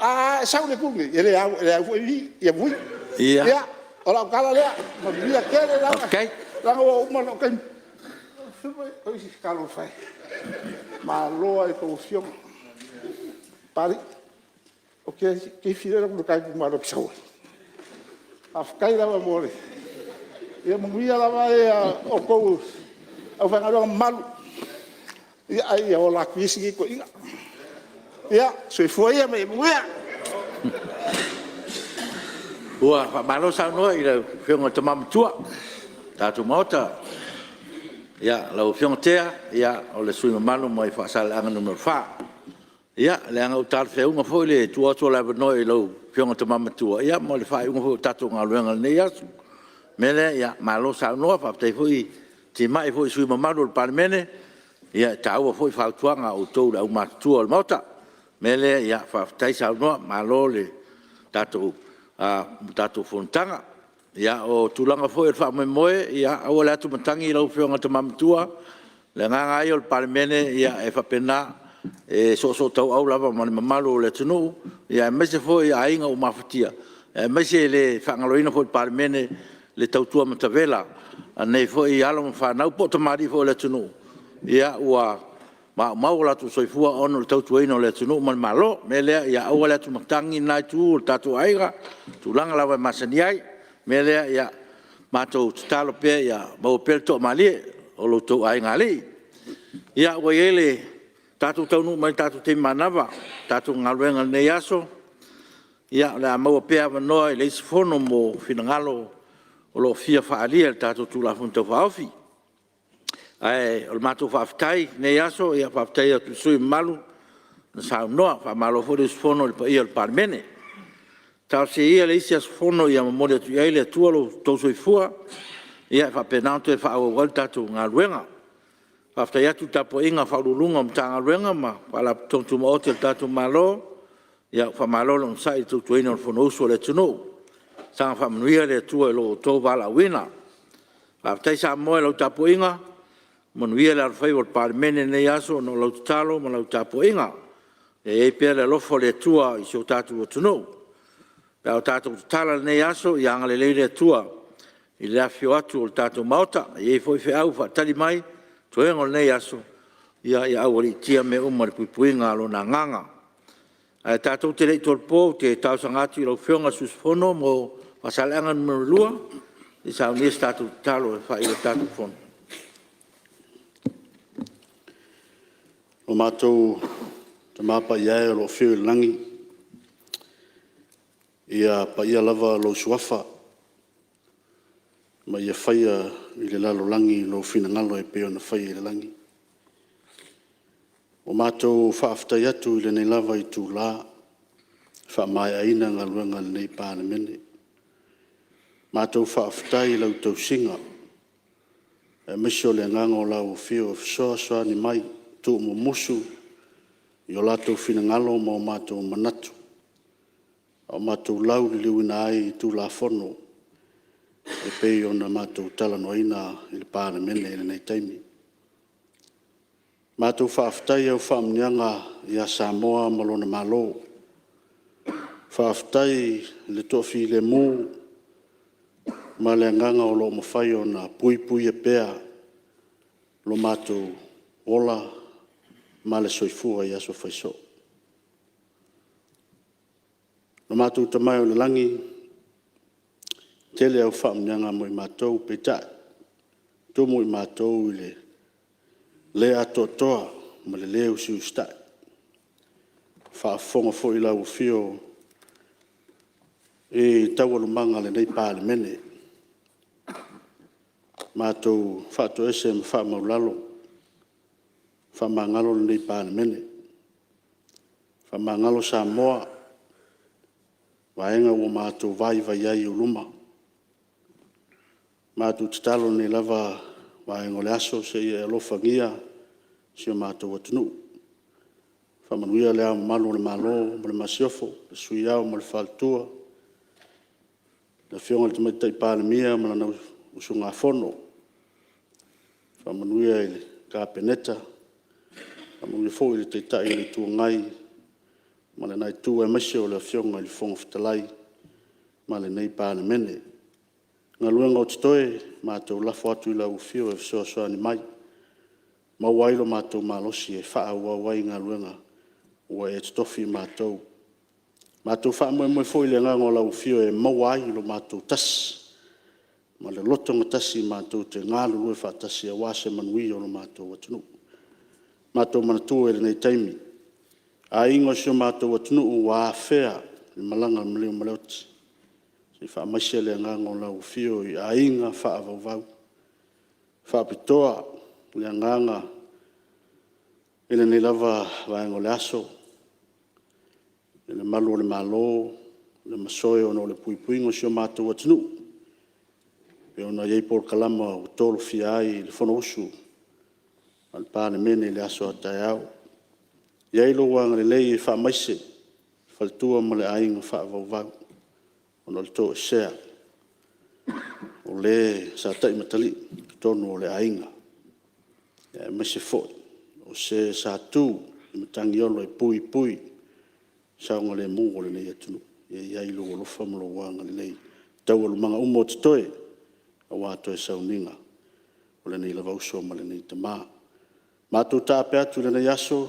D: A e sau i le itu lenei, e le au foi Vui. Ia, o lau tala lea, manuia tele lava, leaga ua uma lou taimi. Talofa e, malo lava i a outou Afioga. Papalii, ou te fiafia e alu atu i le ta itumalo e te sau ai. Faafetai lava mo le… Ia manuia lava outou le aufaigaluega mamalu, ae ia ola atu ia si nei toeaina. Ia, soifua ia ma ia manuia. Ua faamalo saunoa i lau Afioga i le Tama Matua o le tatou Maota. Lau Afioga Tea, o le sui usufono mamalu mai Faasaleleaga 4. Ia, leaga ua talafeauga foi le tuu atu o le avanoa i lau Afioga i le Tama Matua mo le faaiuga foi o le tatou galuega i lenei aso. O le mea lea, malo saunoa, faafetai foi timai i sui usufono mamalu o le Palemene, e taua foi fautuaga a outou le aumatutua o le Maota. O le mea lea, faafetai saunoa, malo i le tatou fonotaga. Ia, o tulaga foi o le faamoemoe, ia aua le atumatagi lau Afioga i le Tama Matua, o le agaga lava ia o le Palemene, e faapena, e soosootauau lava ma le mamalu o le atunuu, aemaise foi aiga ua mafatia, aemaise e le faagaloina foi e le Palemene le tautua matavela a nei foi alo ma fanau po o tamalii foi o le atunuu ua maumau o latou soifua ona o le tautuaina o le atunuu ma le Malo. O le mea lea, ia aua le atumatagi lena itu o le tatou aiga i tulaga lava e masani ai. O le mea lea, ia matou tatalo pea ia maua pea le toamalie o lo outou aigaalii. Ia ua tatou taunuu mai i le tatou taimi manava o le tatou galuega i lenei aso, ia o le a maua pea avanoa i le isi fono mo finagalo o lo o fia faaalia i le tatou Tulafono Tau Faaofi. Ae o le matou faafetai i lenei aso, e faafetai atu i sui usufono mamalu na saunoa, faamalo foi le usufono i le paia o le Palemene. Talosia ia le isi aso Fono ia momoli atu i ai le Atua lo outou soifua e faapena ona toe faaauau ai le tatou galuega. Faafetai atu i le tapuaiga a Ofisa Sili o Pulega o Matagaluega ma Faalapotopotoga Tumaoti a le tatou Malo, ua faamalo le onosai i le tautuaina o le Fonousu a le atunuu. Saga faamanuia le Atua i lo outou valaauina. Faafetai Samoa i lau tapuaiga,
A: Manuia le alofaiva o le Palemene i lenei aso ona o lau tatalo ma lau tapuaiga. Ia i ai pea le alofa o le Atua i si o tatou atunuu. Pe a o tatou tatala i lenei aso, ia agalelei le Atua i le afifio atu o le tatou Maota. E i ai foi feau ua faatali mai i toega o lenei aso, ia aualiitia mea uma i le puipuiga a Lona Agaga. Ae tatou te le i tolopo, ou te talosaga atu i lau Afioga i le sui usufono mo Faasaleleaga 2 se i saunia se tatou tatalo e faaiu ai le tatou Fono.
G: Lo matou Tama Paia e o lo o afio i le lagi, ia paia lava lou Suafa ma ia faia i le lalolagi lou finagalo e pei ona faia i le lagi. Ua matou faafetai atu i lenei lava itula ua faamaeaina galuega a lenei Palemene. Matou faafetai i lau tausiga aemaise o le Agaga o lau Afio e fesoasoani mai, tuumumusu o latou finagalo ma o matou manatu a o matou lauliliuina ai Tulafono e pei ona matou talanoaina i le Palemene i lenei taimi. Matou faafetai i au faamanuiaga ia Samoa ma lona Malo, faafetai i le toafilemu ma le agaga o lo o mafai ona puipuia pea lo matou ola ma le soifua i aso fai soo. Lo matou Tama e i le lagi, e tele au faamanuiaga mo i matou, peitai, e tumu i matou i le le atoatoa ma le le usiusitai. Ua faafofoga foi lau Afio i taualumaga a lenei Palemene, matou faatoese ma faamaualalo, faamagalo lenei Palemene, faamagalo Samoa i vaega ua matou vaivai ai i ou luma. Matou tatalo i lenei lava vaega o le aso se i e alofagia si o matou atunuu. Faamanuia Le Ao Mamalu o le Malo ma le Masiofo, le Sui Ao ma le Faletua, le Afioga i le Tamaitai Palemia ma lana usugafono, faamanuia i le Kapeneta, faamanuia foi i le Taitai o le Itu Agai ma lena Itu aemaise o le Afioga i le Fofoga Fetalai ma lenei Palemene. O galuega o totoe, matou lafo atu i lau Afio e fesoasoani mai, maua ai lo matou malosi e faaauau ai galuega ua e totofi i matou. Matou te faamoemoe foi i le agaga o lau Afio e maua ai lo matou tasi ma le lotogatasi matou te galulue faatasi aua se manuia o lo matou atunuu. Matou te manatua i lenei taimi aiga o si o matou atunuu ua afea e le malaga a maliu ma le oti, se i faamaise le agaga o lau Afio i aiga faavauvau. E faapitoa le agaga i lenei lava vaega o le aso i le malu o le Malo le masoe ona o le puipuiga o si o matou atunuu e pei ona i ai polokalama ua tolofia ai le Fonousu a le Palemene i le aso a taeao. Ia i ai lou agalelei e faamaise i faletua ma le aiga faavauvau ona o le toesea o le sa taimatalii i totonu o le aiga, aemaise foi o se sa tu i matagi olo e puipui le saogalemu o lenei atunuu. Ia i ai lou alofa ma lou agalelei i taualumaga uma o totoe aua toe sauniga o lenei lava uso ma lenei tama. Matou taape atu i lenei aso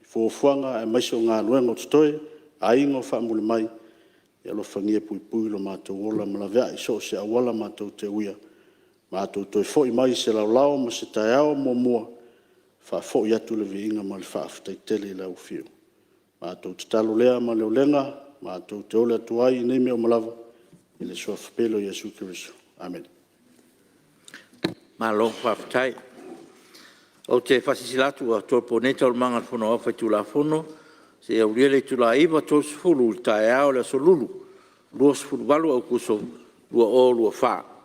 G: i fuafuaga aemaise o galuega o totoe, aiga o faamuli mai, ia alofagia puipui lo matou ola ma laveai i so o se auala matou te uia, matou toe foi mai i se laolao ma se taeao muamua e faafoi atu le viiga ma le faafetai tele i lau Afio. O le matou tatalo lea ma le olega matou te ole atu ai i nei mea uma lava, i le Suafa pele o Iesu Keriso. Amene.
A: Malo faafetai. Ou te faasilasila atu ua tolopo nei Taualumaga a le Fono Aoao Faitulafono seia aulia le itula e 9:30 i le taeao o le Aso Lulu, 28 Aokuso 2024.